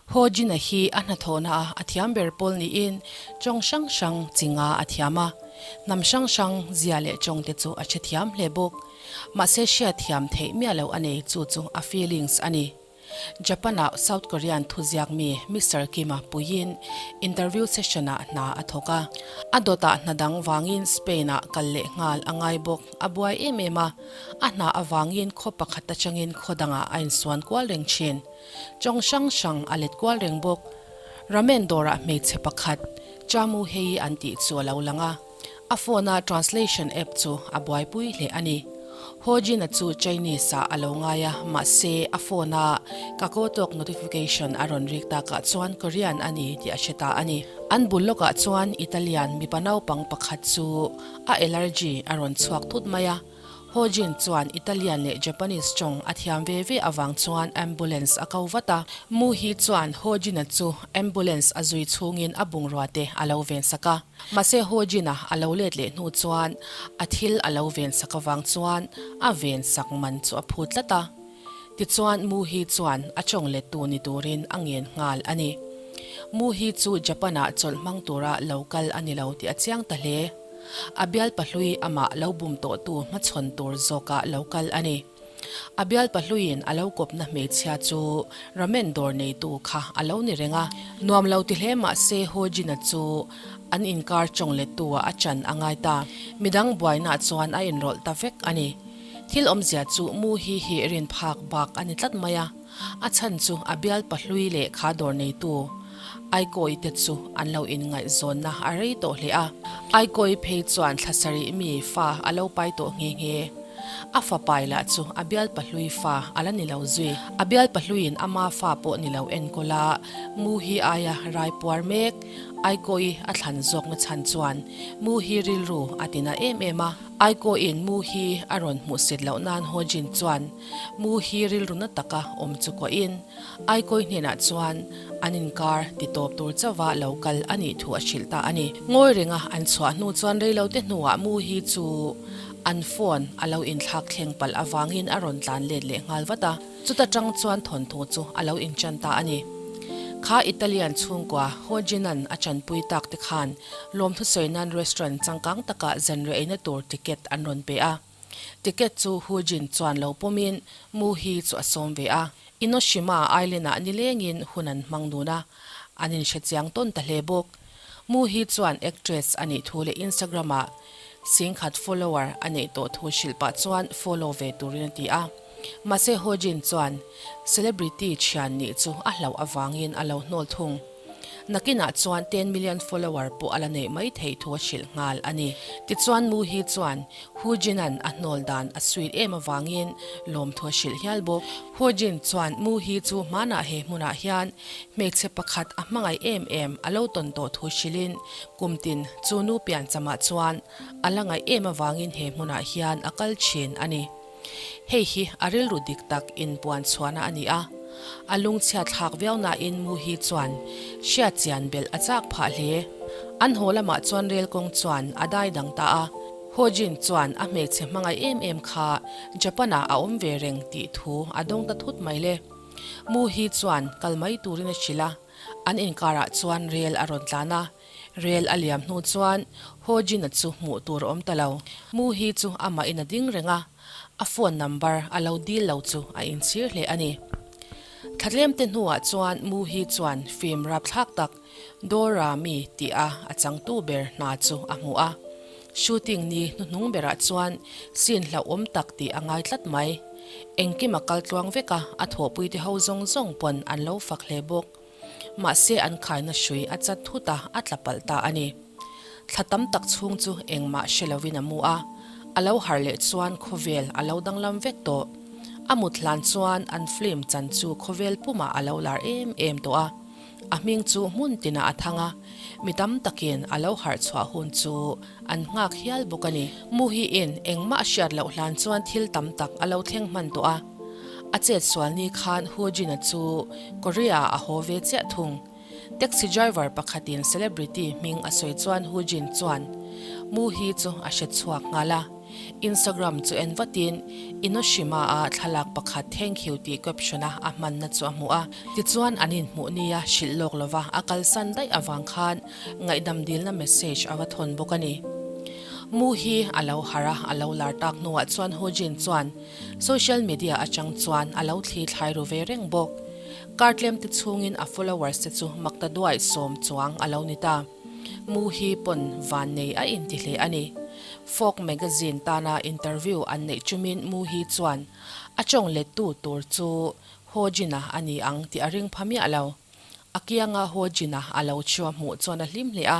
Ho Jin-a hi a hnathawhna ah a thiam ber pawl niin tawng hrang hrang chi nga a thiam a. Hnam hrang hrang zia leh tawng te chu a hrethiam hle bawk. Mahse hriatthiam theih miah loh a nei chu chu a feelings a ni. Japan-ah South Korean thuziak mi Mister Kim-a puiin interview session-ah hna a thawk a. A dawtah hna dang vangin Spain-ah kal leh nghal a ngai bawk. A buai em em a, a hna avangin khaw pakhat atangin khaw dangah a insuan kual reng thin. Tawng hrang hrang a let kual reng bawk. Ramen dawrah hmeichhe pakhat, Chamu Hei an tih chu a lo lang a. A phone-a translation app chu a buaipui hle a ni. Ho Jin-a chu Chinese-ah a lo ngai a, mahse a phone-a KakaoTalk notification a rawn rik takah chuan Korean a ni tih a hre ta a ni. An bul lawkah chuan Italian mipa naupang pakhat chu a allergy a rawn chhuak thut mai a. Ho Jin chuan Italian leh Japanese tawng a thiam ve ve avang chuan ambulance a ko vat a. Mu Hee chuan Ho Jin-a chu ambulance a zui chhungin a bungrua te a lo vensak a. Mahse Ho Jin-a a lo let leh hnu chuan a thil a lo vensak avang chuan a vensak man chu a phut tlat a. Tichuan Mu Hee chuan a tawng lettu ni turin a ngen nghal a ni. Mu Hee chu Japan-ah chawlh hmang tura lo kal a ni lo tih a chiang ta hle. A bial pahlui amah lo bum tawhtu hmachhawn tur zawkah lo kal a ni. A bial pahluiin a lo kawpna hmeichhia chu ramen dawr neitu kha a lo ni reng a. Nuam lo ti hle mah se Ho Jin-a chu an inkar tawng lettu-ah a chan a ngai ta. Midang buainaah chuan a inrawlh ta vek a ni. Thil awmzia chu mu hi hi rin phak bak a ni tlat mai a. A chhan chu a bial pahlui leh kha dawr neitu Aikawi te chu an lo inngaihzawnna a rei tawh hle a. Aikawi phei chuan thla sarih mi fa a lo pai tawh nghe nghe. A fa pai lah chu a bial pahlui fa a la ni lo zui. A bial pahluiin ama fa pawh ni lo enkawl a, mu hi aia rai puar mek. Aikawi a thlan zawkna chhan chuan mu hi rilru a tina em em a. Aikawiin mu hi a rawn hmuhsit loh nan Hojin chuan Mu hi rilru na taka awm chu kuahin Aikawi hnenah chuan an inkar ti tawp tur chauha lo kal a nih thu a hrilh ta a ni. Ngawi renga an chhuah hnu chuan reilote hnuah Mu hi chu an phone a lo inthlak thleng palh avangin a rawn tlan let leh nghal vat a, chuta tang chuan thawnthu chu a lo inchan ta a ni. Kha Italian chhungkua Ho Jin-a'n a chanpui tak te khan lawmthu sawi nan restaurant changkang takah zanriah eina tur ticket an rawn pe a. Ticket chu Hu Jin chuan lo pawmin Mu Hee chu a sawm ve a. Inoshima Island-ah nilengin hun an hmang dun a, an inhrechiang tawn ta hle bawk. Mu Hee chuan actress a nih thu leh Instagram-ah singkhat follower a neih tawh thu hrilh pah chuan follow ve turin a ti a. Mahse Hu Jin chuan celebrity thian nih chu a hlauh avangin a lo hnawl thung. Nakinah chuan 10 million follower pawh a la neih mai theih thu a hrilh nghal a ni. Tichuan Mu Hee chuan Hu Jin-a'n a hnawl dan a sweet em avangin lawmthu a hrilh hial bawk. Hu Jin chuan Mu Hee chu hmanah he hmunah hian hmeichhe pakhat a hmangaih em em a lo tawn tawh thu hrilhin kum tin chu nu pianchamah chuan a la ngaih em avangin he hmunah hian a kal thin a ni. Hei hi a rilru dik tak inpuan chhuahna a ni a, a lungchhiat thlak viau nain Mu Hee chuan hriat chian belh a chak phah hle. An haw lamah chuan rel kawng chuan a dai dang ta a, Ho Jin chuan a hmeichhe hmangaih em em kha Japan-ah a awm ve reng tih thu a dawng ta thut mai le. Mu Hee chuan kal mai turin a hrilh a, an inkarah chuan rel a rawn tlan a, Rel a liam hnu chuan Ho Jin-a chu hmuh tur a awm ta lo. Mu Hee chu amah in a ding reng a, a phone number a lo dil lo chu a inchhir hle a ni. Thlatlem te hnuah chuan Mu Hee chuan film rapthlak tak Dora Mi tih a a changtu ber hna chu a hmu a. Shooting ni hnuhnung berah chuan scene hlauhawm tak tih a ngai tlat mai. Engkim a kal tluang vek a, a thawhpuite ho zawng zawng pawn an lo fak hle bawk. Mahse an khaina hrui a chat thut a, a tla palh ta a ni. Thla tam tak chhung chu engmah hre lovin a mu a, a lo harh leh chuan khawvel a lo danglam vek tawh. A mut hlan chuan an film chan chu khawvel pumah a lo lar em em tawh a, a hming chu hmun tinah a thang a, mi tam takin a lo harh chhuah hun chu an nghak hial bawk a ni. Muhiin engmah hriat loh hlan chuan thil tam tak a lo thleng hman tawh a. A chet sual ni khan Hu Jin-a chu Korea a haw ve chiah thung. Taxi driver pakhatin celebrity hming a sawi chuan Hu Jin chuan Mu Hee chu a hre chhuak nghal a. Instagram chu en vatin Inoshima-a thlalak pakhat thank you tih caption-a a hmanna chu a hmu a. Tichuan an inhmuh nia hrilh lawk lova a kalsan daih avang khan ngaihdam dilna message a va thawn bawk a ni. Mu hi a lo harh a, a lo lar tak hnuah chuan Ho Jin chuan social media atang chuan a lo thli thlai ru ve reng bawk. Kar tlem te chhungin a followers te chu makta duai sawm chuang a lo ni ta. Mu hi pawn van nei a inti hle a ni. Folk magazine tana interview an neih chumin Mu hi chuan a tawng lettu tur chu Ho Jin-a a ni ang tih a ring pha miah lo. A kianga Ho Jin-a a lo chhua hmuh chuan a hlim hle a.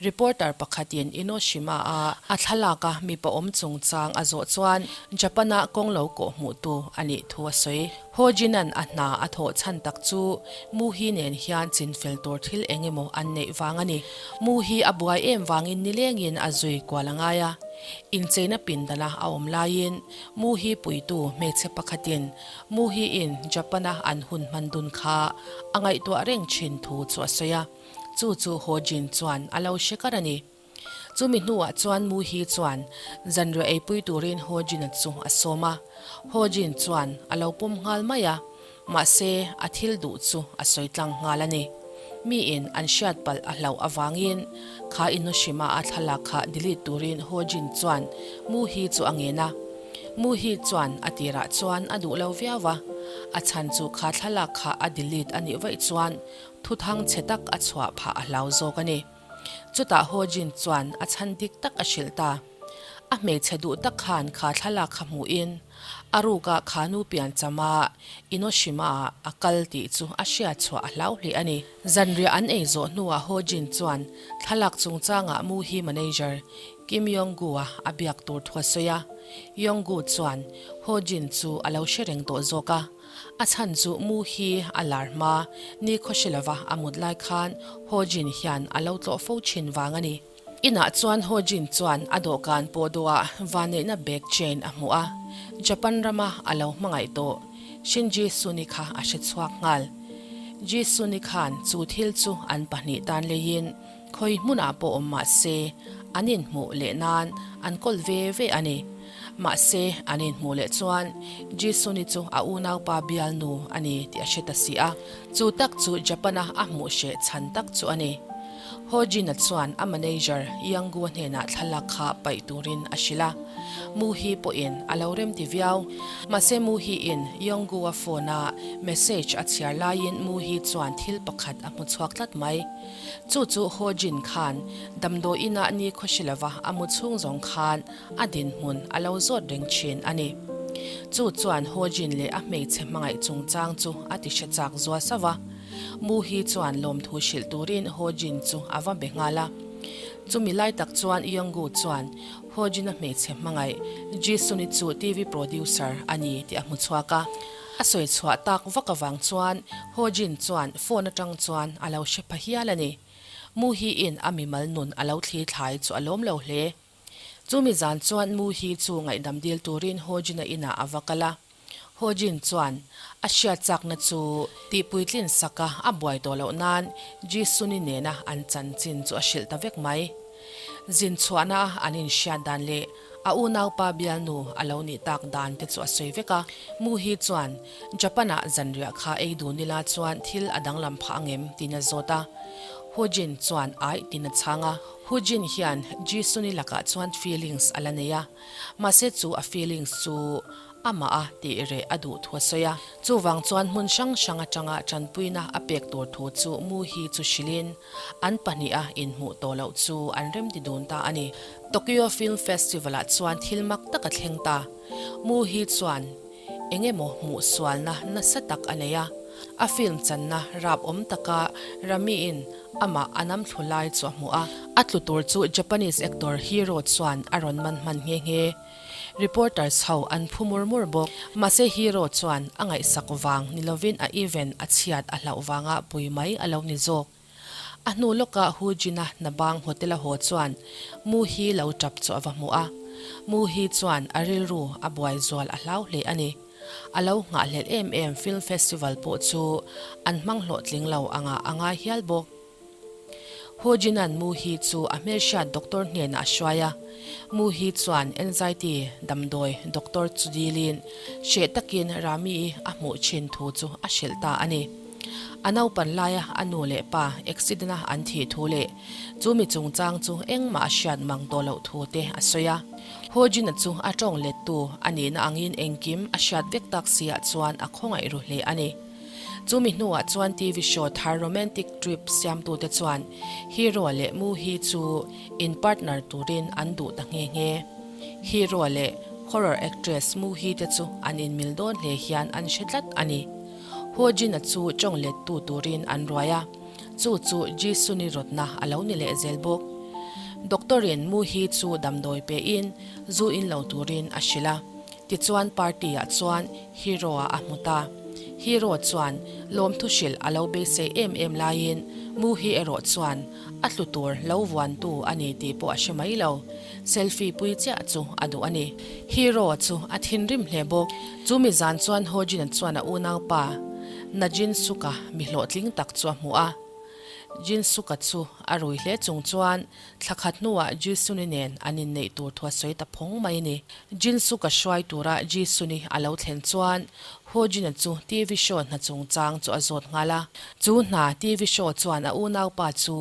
Reporter pakhatin Inoshima-a a thlalaka mipa awm chungchang a zawh chuan Japan-a kawng lo kawh hmuhtu a nih thu a sawi. Ho Jin-a'n a hna a thawh chhan tak chu Mu Hi nen hian chinfel tur thil eng emaw an neih vang a ni. Mu hi a buai em vangin nilengin a zui kual a ngai a. Incheina pindana a awm laiin Mu Hi puitu hmeichhe pakhatin Mu Hi-in Japan-a an hun hman dun kha a ngaihtuah reng thin thu chu a sawi a. Chu chu Ho Jin chuan a lo hre kar a ni. Chumi hnuah chuan Mu Hi chuan zanriah eipui turin Ho Jin-a chu a sawm a. Ho Jin chuan a lo pawm nghal mai a, mahse a thil duh chu a sawi tlang nghal a ni. Miin an hriat palh a hlauh avangin kha Inoshima a thlalak kha delete turin Ho Jin chuan Mu Hi chu a ngen a. Mu Hi chuan a tirah chuan a duh lo viau a, a chhan chu kha thlalak kha a delete a nih vaih chuan Thuthang chhe tak a chhuah phah a hlau zawk a ni. Chutah Ho Jin chuan a chhan dik tak a hrilh ta. A hmeichhe duh tak khan kha thlalak kha hmuhin a ruka kha nu pian chama Inoshima-ah a kal tih chu a hriat chhuah a hlau hle a ni. Zanriah an ei zawh hnuah Ho Jin chuan thlalak chungchangah Mu Hee manager Kim Yong-gu-a a biak tur thu a sawi a. Yong-gu chuan Ho Jin chu a lo hre reng tawh zawk a. A chhan chu Mu hi a lar hma, ni khaw hre lova a mut lai khan Ho Jin hian a lo tlawh fo thin vang a ni. Inah chuan Ho Jin chuan a dawhkan pawh dawhah vanneihna bag chain a hmu a, Japan rama a lo hmangaih tawh Shinji Suni kha a hre chhuak nghal. Ji Suni khan chu thil chu an pahnih tan leiin Khawi hmunah pawh awm mah se, an inhmuh leh nan an kawl ve ve a ni. Mahse, an inhmuh leh chuan Jisuni chu a unaupa bialnu a ni tih a hre ta si a. Chu tak chu Japan-a a hmuh hreh chhan tak chu a ni. Ho-jin-a chuan a manager Yang-gu-a hnenah thlalak kha paih turin a hrilh a. Mu-hee pawhin a lo remti viau. Mahse Mu-hee-in Yang-gu-a phone-a message a chhiar laiin Mu-hee chuan thil pakhat a hmu chhuak tlat mai. Chu chu Ho Jin khan damdawi inah ni khaw hre lova a mu chhung zawng khan a dinhmun a lo zawt reng thin a ni. Chu chuan Ho Jin leh a hmeichhe hmangaih chungchang chu a ti hre chak zual sauh a. Mu Hee chuan lawmthu hrilh turin Ho Jin chu a va be nghal a. Chumi lai tak chuan Yong Gu chuan Ho Jin-a hmeichhe hmangaih Ji Sun-i chu TV producer a ni tih a hmu chhuak a. A sawi chhuah tak vak avang chuan Ho Jin chuan phone atang chuan a lo hre pha hial a ni. Mu Hee in a mimal nun a lo thli thlai chu a lawm lo hle. Chumi zan chuan Mu Hee chu ngaihdam dil turin Ho Jin-a inah a va kal a. Ho Jin chuan a hriat chakna chu tihpuitlin saka a buai tawh loh nan Ji Sun-i nena an chanchin chu a hrilh ta vek mai. Zin chhuahna a an inhriat dan leh A unaupa bialnu a lo nih tak dan te chu a sawi vek a, Mu hi chuan Japan-ah zanriah kha ei dun ila chuan thil a danglam phah angem tiin a zawt a. Hu Jin chuan aih tiin a chhang a. Hu Jin hian Ji Sun-i lakah chuan feelings a la nei a, mahse chu a feelings chu amah a tih reh a duh thu a sawi a. Chuvang chuan hmun hrang hrang atanga tanpuina a pek tur thu chu Mu hi chu hrilhin an pahniha inhmuh tawh loh chu an remti dun ta a ni. Tokyo Film Festival-ah chuan thil mak tak a thleng ta. Mu hi chuan eng emaw hmuh sualna nasa tak a nei a. A film channa rap awm taka Rami-in amah a nam thlu lai chu a hmu a. A tlu tur chu Japanese actor Hiro chuan a rawn man hman nghe nghe. Reporters ho an phu mur mur bawk. Mahse Hiro chuan a ngaihsak vang ni lovin a event a chhiat a hlauh vanga pui mai a lo ni zawk. A hnu lawkah Hu Jin-a Nabang Hotel-a haw chuan Mu Hee lo tap chu a va hmu a. Mu Hee chuan a rilru a buai zual a hlau hle a ni. A lo nghahhlelh em em film festival pawh chu an hmang hlawhtling lo angah a ngai hial bawk. Ho-jin-a'n Mu-hee chu a hmelhriat doctor hnenah a hruai a. Mu-hee chuan anxiety damdawi doctor chu dilin hreh takin Rami-i a hmuh thin thu chu a hrilh ta a ni. A naupan laia a nu leh pa accident-a an thih thu leh chu mi chungchang chu engmah a hriat mang tawh loh thu te a sawi a. Ho-jin-a chu a tawng lettu a nihna angin engkim a hriat vek tak siah chuan a khawngaih ru hle a ni. Chu mi hnuah chuan TV show thar Romantic Trip siamtute chuan Hero leh Mu-hee chu in partner turin an duh ta nghe nghe. Hero leh horror actress Mu-hee te chu an inmil dawn hle hian an hre tlat a ni. Ho-jin-a chu tawng lettu turin an ruai a, chu chu Ji-sun-i rawtna a lo ni leh zel bawk. Doctor-in Mu-hee chu damdawi pein zu in lo turin a hrilh a. Tichuan party ah chuan Hero ah a hmu ta. Hero chuan lawmthu hrilh a lo beisei em em laiin Muhi erawh chuan a tlu tur lo vuantu a ni tih pawh a hre mai lo. Selfie pui chiah chu a duh a ni. Hero chu a thinrim hle bawk. Chu mi zan chuan Hojin-a chuan a unaupa Najin Suka mi hlawhtling tak chu a hmu a. Jin Suka chu a rui hle chung chuan Thla khat hnuah Jisuni nen an inneih tur thu a sawi ta phawng mai a ni. Jinsu ka hruai tura Jisuni a lo thlen chuan Ho-jin-a chu TV show hna chungchang chu a zawt nghal a. Chu hna TV show chuan a unaupa chu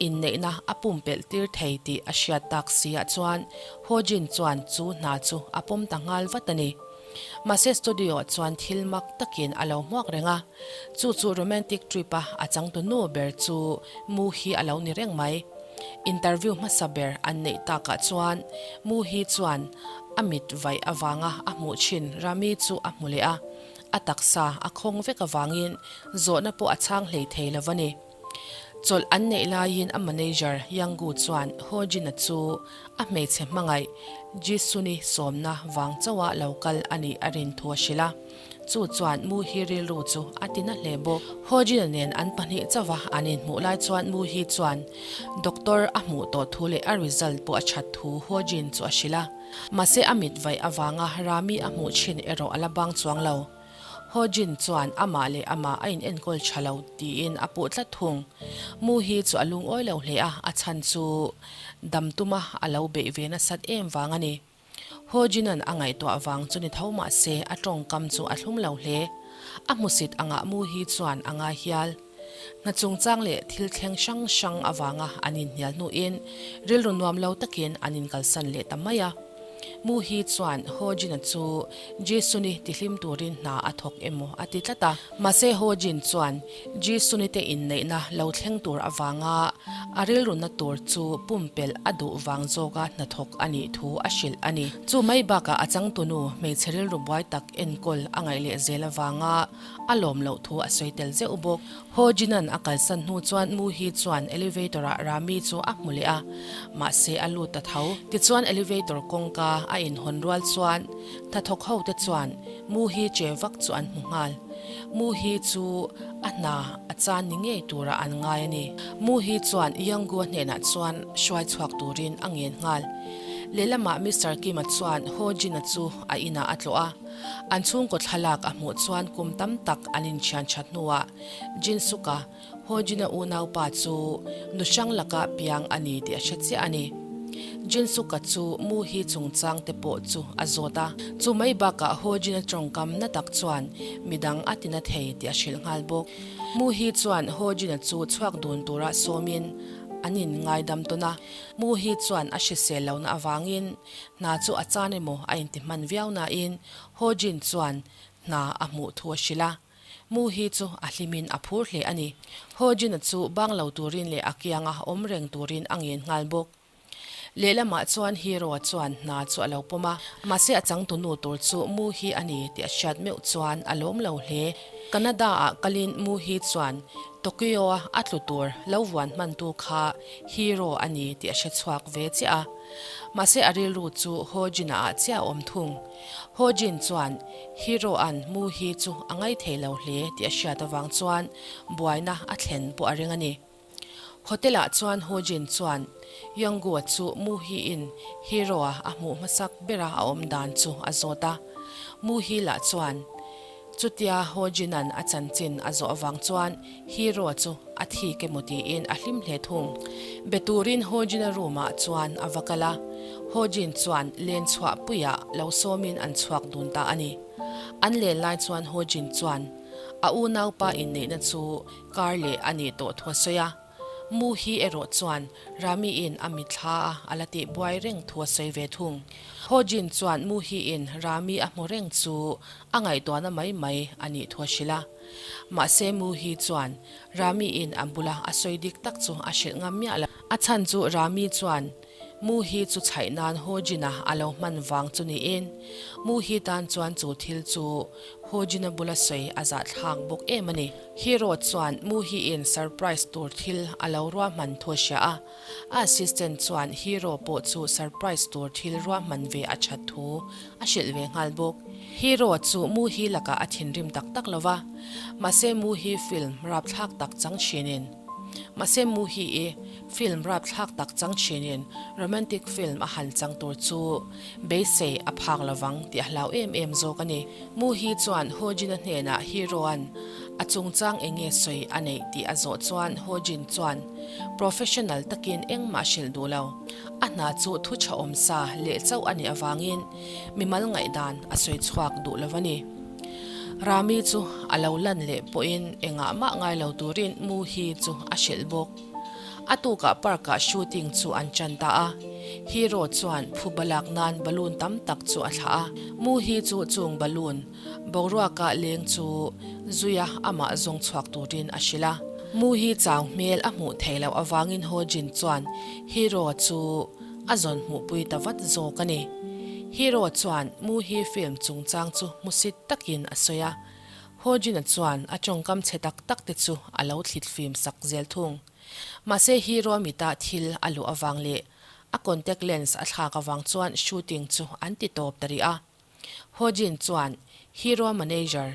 inneihna a pumpelh tir thei tih a hriat tak si ah chuan Ho-jin chuan chu hna chu a pawm ta nghal vat a ni. Mahse studio ah chuan thil mak takin a lo hmuak reng a, chu chu romantic trip a a changtu nu ber chu Mu hi a lo ni reng mai. Interview hmasa ber an neih takah chuan Mu hi chuan a mit vaih avanga a hmuh thin Rami chu a hmu leh a, a taksa a khawng vek avangin zawhna pawh a chhang hlei thei lo va ni. Chawlh an neih laiin a manager Yang-gu chuan Ho Jin-a chu a hmeichhe hmangaih Ji-sun-i sawmna vang chauha lo kal a nih a rin thu a hrilh a. Chu chuan Mu-hee rilru chu a ti na hle bawk. Ho Jin-a nen an pahnih chauha an inhmuh lai chuan Mu-hee chuan doctor a hmuh tawh thu leh a result pawh a that thu Ho Jin chu a hrilh a. Mahse a mit vaih avanga Rami a hmuh chin erawh a la bang chuang lo. Ho Jin chuan amah leh amah a inenkawl tha lo tiin a puh tlat thung. Mu hi chu a lungawi lo hle a, a chhan chu dam tuma a lo beih ve nasat em vang a ni. Ho Jin-a'n a ngaihtuah vang chu ni tho mah se a tawngkam chu a thlum lo hle. A hmusit angah Mu hi chuan a ngai hial. Hna chungchang leh thil thleng hrang hrang avanga an inhnial hnuin rilru nuam lo takin an inkalsan leh ta mai a. Mu hi chuan Ho Jin-a chu Ji-sun-i tihlim turin hna a thawk emaw a ti tlat a. Mahse Ho Jin chuan Ji-sun-i te inneihna lo thleng tur avanga a rilruna tur chu pumpelh a duh vang zawka hnathawk a nih thu a hrilh a ni. Chu mai bakah a changtunu hmeichhe rilru buai tak enkawl a ngaih leh zel avanga A lawm loh thu a sawi tel zeuh bawk. Ho Jinan a kalsan hnu chuan Mu Hee chuan elevator ah Rami chu a hmu leh a, mahse a lut ta tho. Tichuan elevator kawngka a inhawn rual chuan hnathawk ho te chuan Mu Hee che vak chu an hmu nghal. Mu Hee chu a hna a chan ni ngei turah an ngai a ni. Mu Hee chuan Young-gu-a hnenah chuan hruai chhuak turin a ngen nghal. Lehlamah Mister Kim-a chuan Ho Jin-a chu a inah a tlawh a. An chhungkaw thlalak a hmuh chuan kum tam tak an inthian that hnuah Jinsuka, Hojin-a unaupa chu nu hrang laka piang a ni tih a hre chiah a ni. Jinsuka chu Muhi chungchang te pawh chu a zawt a, chu mai bakah Hojin-a tawngkam na tak chuan midang a tina thei tih a hrilh nghal bawk. Muhi chuan Hojin-a chu chhuak dun tura sawmin an inngaidam tawn a, Muhi chuan a hrisel lohna avangin Hna chu a chan emaw a inti hman viau nain Ho Jin chuan hna a hmuh thu a hrilh a. Mu hi chu a hlimin a phur hle a ni. Ho Jin-a chu bang lo turin leh a kianga awm reng turin a ngen nghal bawk. Lehlamah chuan Hero-a chuan hna chu a lo pawm a, mahse a changtunu tur chu Mu hi a ni tih a hriat meuh chuan a lawm lo hle. Canada-ah kalin Mu hi chuan Tokyo-a a tlu tur lo vuan hmantu kha Hero a ni tih a hre chhuak ve chiah a. Mahse a rilru chu Ho Jin-a ah chiah a awm thung. Ho Jin chuan Hero-a'n Mu Hee chu a ngaithei lo hle tih a hriat avang chuan buaina a thlen pawh a ring a ni. Hotel-ah chuan Ho Jin chuan Yong-gu-a chu Mu Hee-in Hero-a a hmuh hmasak bera a awm dan chu a zawt a. Mu Hee lah chuan. Chutia Ho-jin-a'n a chanchin a zawh avang chuan Hero chu a thik emaw tiin a hlim hle thung. Be turin Ho-jin-a room-ah chuan a va kal a, Ho-jin chuan len chhuah puiah lo sawmin an chhuak dun ta a ni. An len lai chuan Ho-jin chuan a unaupa inneihna chu kar leh a nih tawh thu a sawi a. Mu hi erawh chuan Rami-in a mitthla a a la tih buai reng thu a sawi ve thung. Ho-jin chuan Mu hi-in Rami a hmu reng chu a ngaihtuahna mai mai a nih thu a hrilh a. Mahse Mu hi chuan Rami-in a bula a sawi dik tak chu a hrilh ngam miah lo. A chhan chu Rami chuan Mu hi chu chhaih nan Ho-jin-a a lo hman vang chu niin Mu hi tan chuan chu thil chu Ho-jin-a bula sawi a zahthlak bawk em a ni. Hero chuan Muhi-in surprise tur thil a lo ruahman thu a hria a, a assistant chuan Hero pawh chu surprise tur thil ruahman ve a that thu a hrilh ve nghal bawk. Hero chu Muhi lakah a thinrim tak tak lo va, mahse Muhi film rapthlak tak chang thinin mahse Muhi-i film rapthlak tak chang thinin romantic film a han chang tur chu beisei a phak lovang tih a hlau em em zawk a ni. Muhi chuan Ho-jin-a hnenah Hero-a'n a chungchang eng nge sawi a neih tih a zawh chuan Ho-jin chuan professional takin engmah hrilh duh lo. A hna chu thu tha awm sa leh chauh a nih avangin mimal ngaihdan a sawi chhuak duh lo a ni. Rami chu a lo lan leh pawhin engah mah ngai lo turin Muhi chu a hrilh bawk. A tukah park-ah shooting chu an ṭan ta a. Hero chuan phuba lak nan balloon tam tak chu a thlah a. Mu hi chu chung balloon boruaka leng chu zuia amah zawng chhuak turin a hrilh a. Mu hi chau hmel a hmuh theih loh avangin Ho Jin chuan Hero chu a zawn hmuhpui ta vat zawk a ni. Hero chuan Mu hi film chungchang chu hmusit takin a sawi a. Ho-jin-a chuan a tawngkam chhe tak tak te chu a lo thlit fim sak zel thung. Mahse hero mita thil a luh avang leh a contact lens a thlak avang chuan shooting chu an ti tawp ta rih a. Ho-jin chuan hero manager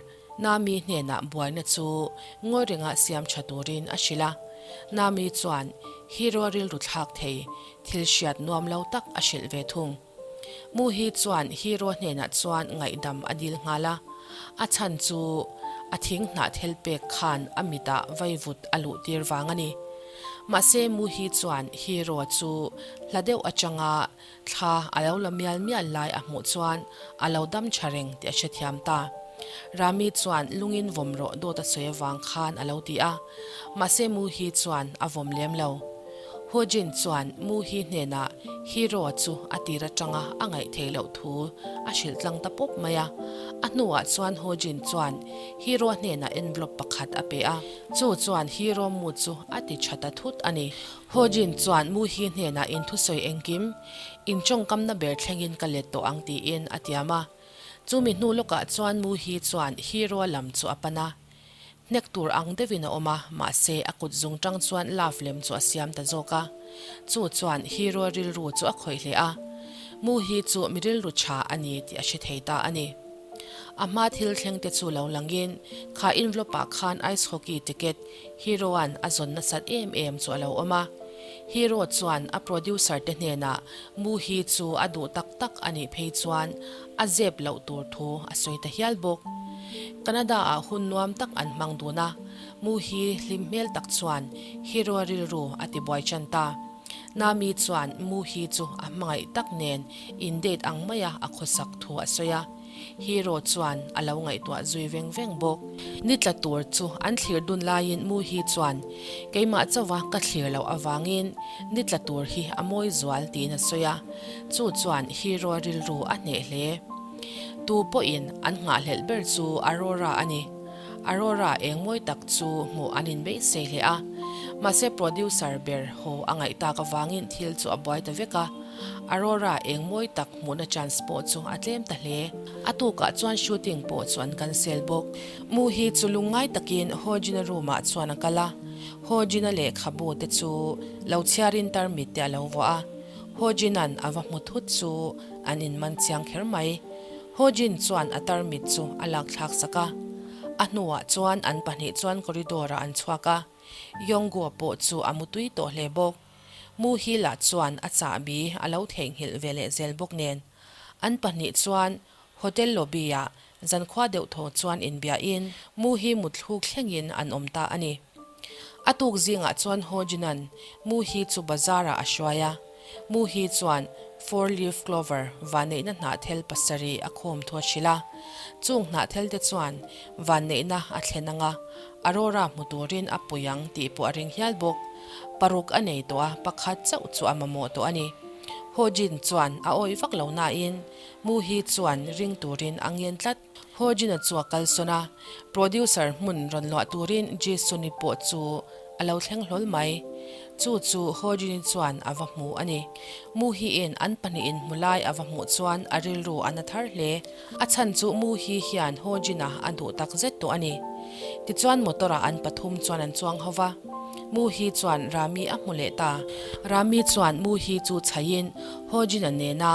Nami hnenah buaina chu ngawi renga siam tha turin a hrilh a. Nami chuan hero rilru thlak thei thil hriat nuam lo tak a hrilh ve thung. Mu hi chuan hero hnenah chuan ngaihdam a dil nghal a, a chhan chu a thing hnah thel pek khan a mitah vaivut a luh tir vang a ni. Mahse Mu hi chuan hero chu hla deuh atanga thla a lo la mial mial lai a hmuh chuan a lo dam tha reng tih a hrethiam ta. Rami chuan lungin vawm rawh dawt a sawi avang khan a lo ti a, mahse Mu hi chuan a vawm lem lo. Ho Jin chuan Mu Hee hnenah Hero chu a tir atanga a ngaih theih loh thu a hrilh tlang ta pawp mai a. A hnuah chuan Ho Jin chuan Hero hnenah envelope pakhat a pe a, chu chuan Hero mu chu a ti tha ta thut a ni. Ho Jin chuan Mu Hee hnenah inthusawi engkim, intawngkamna ber thlengin ka let tawh ang tiin a tiam a. Chumi hnu lawkah chuan Mu Hee chuan Hero lam chu a pan a. Hnek tur ang deuhin a awm a, mahse a kut zung tang chuan love lem chu a siam ta zawk a. Chu chuan hero rilru chu a khawih hle a. Mu hi chu mi rilru tha a ni tih a hre thei ta a ni. A hma thil thleng te chu lo langin kha envelope ah khan ice hockey ticket hero-a'n a zawn nasat em em chu a lo awm a. Hero chuan a producer te hnenah Mu hi chu a duh tak tak a nih phei chuan a zep loh tur thu a sawi ta hial bawk. Canada-ah hun nuam tak an hmang dun a, Mu hi hlim hmel tak chuan Hero rilru a ti buai tan ta. Nami chuan Mu hi chu a hmangaih tak nen in date ang maia a khawsak thu a sawi a, Hero chuan a lo ngaihtuah zui veng veng bawk. Ni tla tur chu an thlir dun laiin Mu hi chuan keimah chauha ka thlir loh avangin ni tla tur hi a mawi zual tiin a sawi a, chu chuan Hero rilru a hneh hle. Tu pawhin an nghahhlelh ber chu Aurora a ni. Aurora eng mawi tak chu hmuh an inbeisei hle a, mahse producer ber haw a ngaih tak avangin thil chu a buai ta vek a. Aurora eng mawi tak hmuhna chance pawh chu a tlem ta hle. A tukah chuan shooting pawh chu an cancel bawk. Mu hi chu lungngai takin Ho-jin-a room-ah chuan a kal a. Ho-jin-a lehkhabu te chu lo chhiarin tarmit te a lo vuah a. Ho-jin-a'n a va hmu thut chu an inman chiang kher mai. Ho-jin chuan a tarmit chu a lak thlak sak a. A hnuah chuan an pahnih chuan corridor-ah an chhuak a. Yonggua pawh chu a mutui tawh hle bawk. Mu hi lah chuan a chahbi a lo theihnghilh ve leh zel bawk nen. An pahnih chuan hotel lobby ah Zankhua deuh thaw chuan inbiahin Mu hi mutthluk thlengin an awm ta a ni. A tuk zingah chuan Ho-Jin-a'n Mu hi chu bazar-ah a hruai a. Mu hi chuan Four Leaf Clover vanneihna hnahthel pasarih a khawm thu a hrilh a. Chung hnahthel te chuan vanneihna a thlen anga Aurora hmu turin a pui ang tih pawh a ring hial bawk. Paruk a nei tawh a, pakhat chauh chu a mamawh tawh a ni. Ho-Jin chuan a awih vak lo nain Mu hi chuan ring turin a ngen tlat. Ho-Jin-a chu a kalsawn a, producer hmun rawn luah turin Ji-Sun-i pawh chu a lo thleng hlawl mai. Chu chu Ho-Jin-i chuan a va hmu a ni. Mu hi-in an pahnihin hmu lai a va hmuh chuan a rilru a na thar hle. A chhan chu Mu hi hian Ho-Jin-a a duh tak zet tawh a ni. Tichuan motor-ah an pathum chuan an chuang ho va. Mu hi chuan Rami a hmu leh ta. Rami chuan Mu hi chu chhaiin Ho-Jin-a nena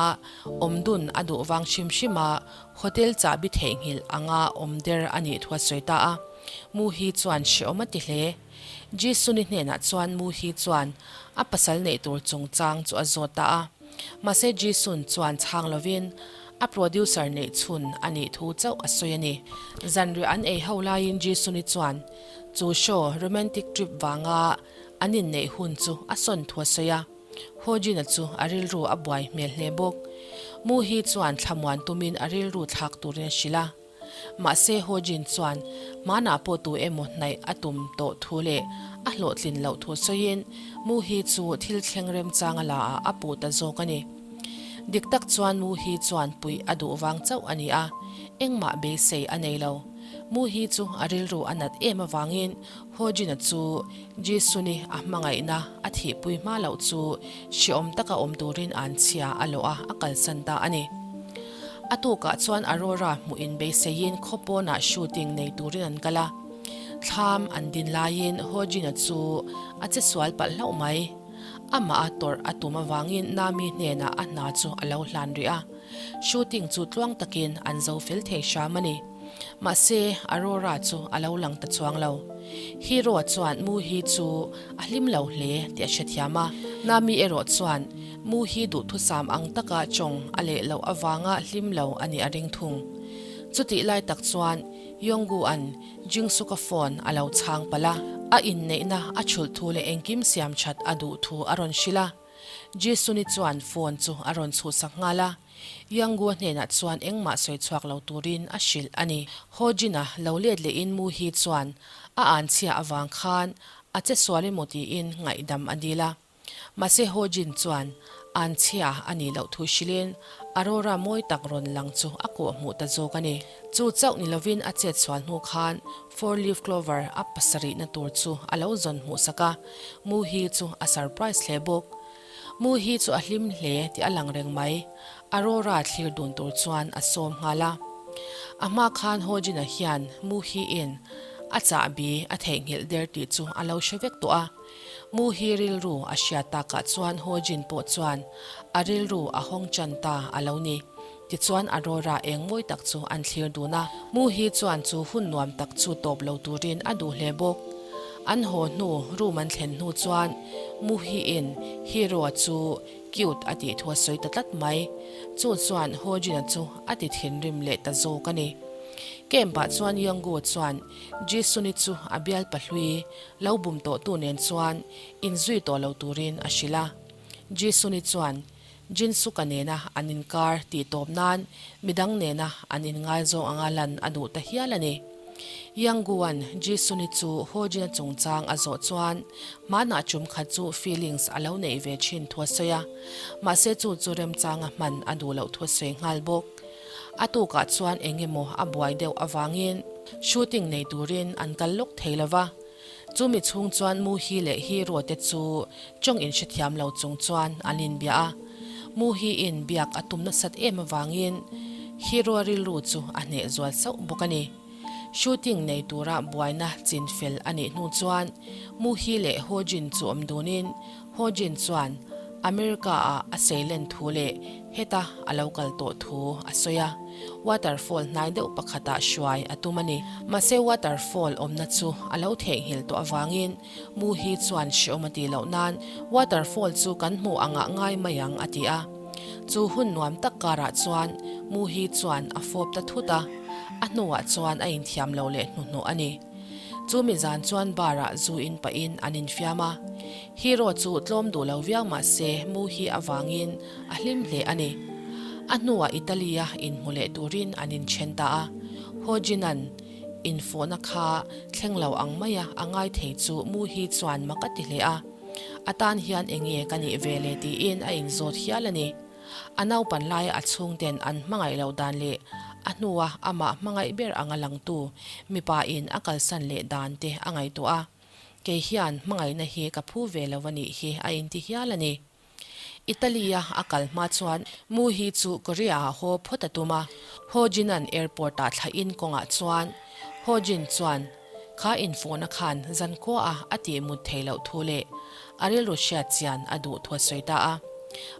awmdun a duh vang hrim hrim a, Hotel chahbi theihnghilh anga awm der a nih thu a sawi ta a. Mu hi chuan hrehawm a ti hle. Jisuni hnenah chuan Mu hi chuan a pasal neih tur chungchang chu a zawt ta a. Mahse Jisun chuan chhang lovin a producer neih chhun a nih thu chauh a sawi a ni. Zanriah an ei ho laiin Jisuni chuan chu show romantic trip vanga an inneih hun chu a sawn thu a sawi a. Ho-Jin-a chu a rilru a buai hmel hle bawk. Mu hi chuan thlamuan tumin a rilru thlak turin a hrilh a. Mahse Ho-Jin chuan hmanah pawh tu emaw hnaih a tum tawh thu leh a hlawhtlin loh thu sawiin Mu hi chu thil thleng remchang a la ah a puh ta zawk a ni. Dik tak chuan Mu hi chuan puih a duh vang chauh a ni a, engmah beisei a nei lo. Mu hi chu a rilru a nat em avangin Ho-Jin-a chu Jisuni a hmangaihna a thihpui hma loh chu hreawm taka awm turin an chhia a lawh a, a kalsan ta a ni. A tukah chuan Aurora hmuh in beiseiin khaw pawnah shooting nei turin an kal a. Thlam an din laiin Ho-Jin-a chu a che sual palh hlauh mai. Amah a tawrh a tum avangin Nami hnenah a hna chu a lo hlan rih a. Shooting chu tluang takin an zo fel thei hram a ni. Mahse, Aurora chu a lo lang ta chuang lo. Hero chuan Mu hi chu a hlim lo hle tih a hrethiam a. Nami erawh chuan Mu hi duhthusam ang taka chawng a leh loh avanga hlim lo a nih a ring thung. Chutih lai tak chuan Yonggu-a'n Jingsuka phone a lo chhang palh a. A inneihna a chhulh thu leh engkim siam that a duh thu a rawn hrilh a. Jisuni chuan phone chu a rawn chhuhsak nghal a. Yanggu-a hnenah chuan engmah sawi chhuak lo turin a hrilh a ni. Ho-Jin-a lo let lehin Mu Hee chuan a an chhia avang khan a che sual emaw tiin ngaihdam a dil a. Mahse Ho-Jin chuan an chhia a nih loh thu hrilhin Aurora mawi tak rawn lang chu a kawh hmuh ta zawk a ni. Chu chauh ni lovin a chet sual hnu khan Four Leaf Clover a pasarihna tur chu a lo zawn hmuhsak a, Mu Hee chu a surprise hle bawk. Mu hi chu a hlim hle tih a lang reng mai. Aurora thlir dun tur chuan a sawm nghal a. A hma khan Ho-Jin-a hian Mu hi-in a chahbi a theihnghilh der tih chu a lo hre vek tawh a. Mu hi rilru a hriat takah chuan Ho-Jin pawh chuan a rilru a hawng chan ta a lo ni. Tichuan Aurora eng mawi tak chu an thlir dun a. Mu hi chuan chu hun nuam tak chu tawp lo turin a duh hle bawk. An haw hnu room an thlen hnu chuan Mu hi-in Hero-a chu cute a tih thu a sawi ta tlat mai. Chu chuan Ho-Jin-a chu a ti thinrim leh ta zawk a ni. Camp-ah chuan Young-gu chuan Ji-sun-i chu a bial pahlui lo bum tawhtu nen chuan inzui tawh lo turin a hrilh a. Ji-sun-i chuan Jinsuka nena an inkar tih tawp nan midang nena an inngaizawng anga lan a duh ta hial a ni. Yanggu-a'n Jisoo-ni chu Ho-jin-a chungchang a zawh chuan hmanah tum khat chu feelings a lo neih ve thin thu a sawi a, mahse chu chu remchanga hman a duh loh thu a sawi nghal bawk. A tukah chuan eng emaw a buai deuh avangin shooting nei turin an kal lawk thei lo va. Chumi chhung chuan Muhi leh Hero te chu tawng inhrethiam lo chung chuan an inbia a. Muhi-in biak a tum nasat em avangin Hero rilru chu a hneh zual sauh bawk a ni. Shooting nei tura buaina chin fel a nih hnu chuan Muhi leh Hojin chu awm dunin Hojin chuan America-ah a seilen thu leh heta a lo kal tawh thu a sawi a, waterfall hnai deuh pakhatah hruai a tum a ni. Mahse waterfall awmna chu a lo theihnghilh tawh avangin Mu hi chuan hreawm a tih loh nan waterfall chu kan hmuh angah ngai mai ang a ti a. Chu hun nuam tak karah chuan Mu hi chuan a fawp ta thut a. A hnuah chuan a inthiam lo leh hnuhnawh a ni. Chu mi zan chuan bar ah zu in pahin an infiam a. Hero chu tlawm duh lo viau mah se mu hi avangin a hlim hle a ni. A hnuah Italy a inhmu leh turin an inthen ta a. Ho Jin-a'n infawhna kha thleng lo ang maia a ngai thei chu mu hi chuan mak a ti hle a. A tan hian enge ka nih ve le tiin a inzawt hial a ni. A naupan laia a chhungten an hmangaih loh dan leh a hnua amah hmangaih ber anga langtu mipa in a kalsan leh dan te a ngaihtuah a, kei hian hmangaihna hi ka phu ve lo a nih hi a inti hial a ni. Italy-a a kal hma chuan Mu hi chu Korea-ah haw phawt a tum a, Ho Jin-a'n airport-ah thlahin kawngah chuan Ho Jin chuan kha infawhna khan zankhua-a a tih mut theih loh thu leh a rilru hriat chian a duh thu a sawi ta a.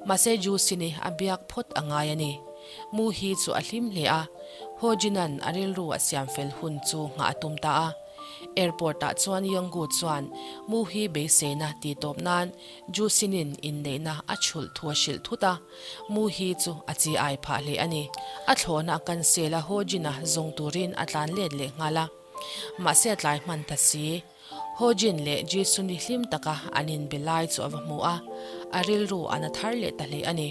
Mahse Ju Sin-i a biak phawt a ngai a ni. Mu hi chu a hlim hle a, Ho Jin-a'n a rilru a siam fel hun chu nghah a tum ta a. Airport-ah chuan Yong-gu chuan Mu hi beiseina tih tawp nan Ju Sin-in inneihna a chhulh thu a hrilh thut a, Mu hi chu a chi ai phah hle a ni. A thlawhna a cancel a, Ho Jin-a zawng turin a tlan let leh nghal a. Mahse a tlai hman ta si. Ho Jin leh Ji Sun-i hlim taka an inbe lai chu a va hmu a, a rilru a na thar leh ta hle a ni.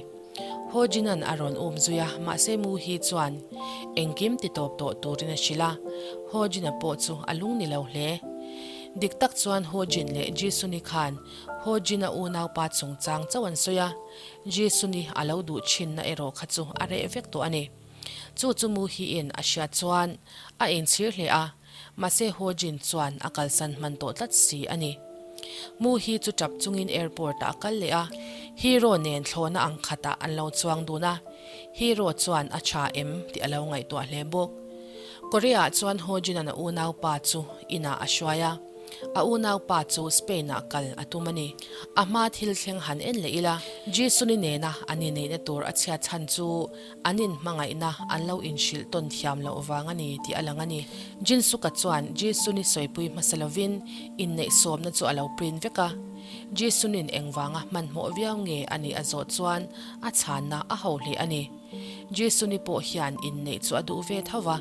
Ho Jin-a'n a rawn um zui a, mahse Mu hi chuan engkim ti tawp tawh turin a hrilh a, Ho Jin-a pawh chu a lung ni lo hle. Dik tak chuan Ho Jin leh Ji Sun-i khan Ho Jin-a unaupa chungchang chauh an sawi a, Ji Sun-i a lo duh thinna erawh kha chu a reh vek tawh a ni. Chu chu Mu Hi-in a hriat chuan a inchhir hle a, mahse Ho Jin chuan a kalsan hman tawh tlat si a ni. Mu Hi chu tap chungin airport ah a kal leh a, Hero nen thlawhna ang khatah an lo chuang dun a, Hero chuan a tha em tih a lo ngaihtuah hle bawk. Korea ah chuan Ho Jin-a'n a unaupa chu inah a hruai a. A unaupa chu Spain-ah kal a tum a ni. A hma thil thleng han en leh ila, Jisuni nena an inneihna tur a chhiat chhan chu an inhmangaihna an lo inhrilh tawn thiam loh vang a ni tih a lang a ni. Jinsuka chuan Jisuni sawipui hmasa lovin inneih sawmna chu a lo print vek a. Jisunin engvanga hmanhmawh viau nge a nih a zawh chuan a chhanna a ho hle a ni. Jisuni pawh hian inneih chu a duh ve tho va,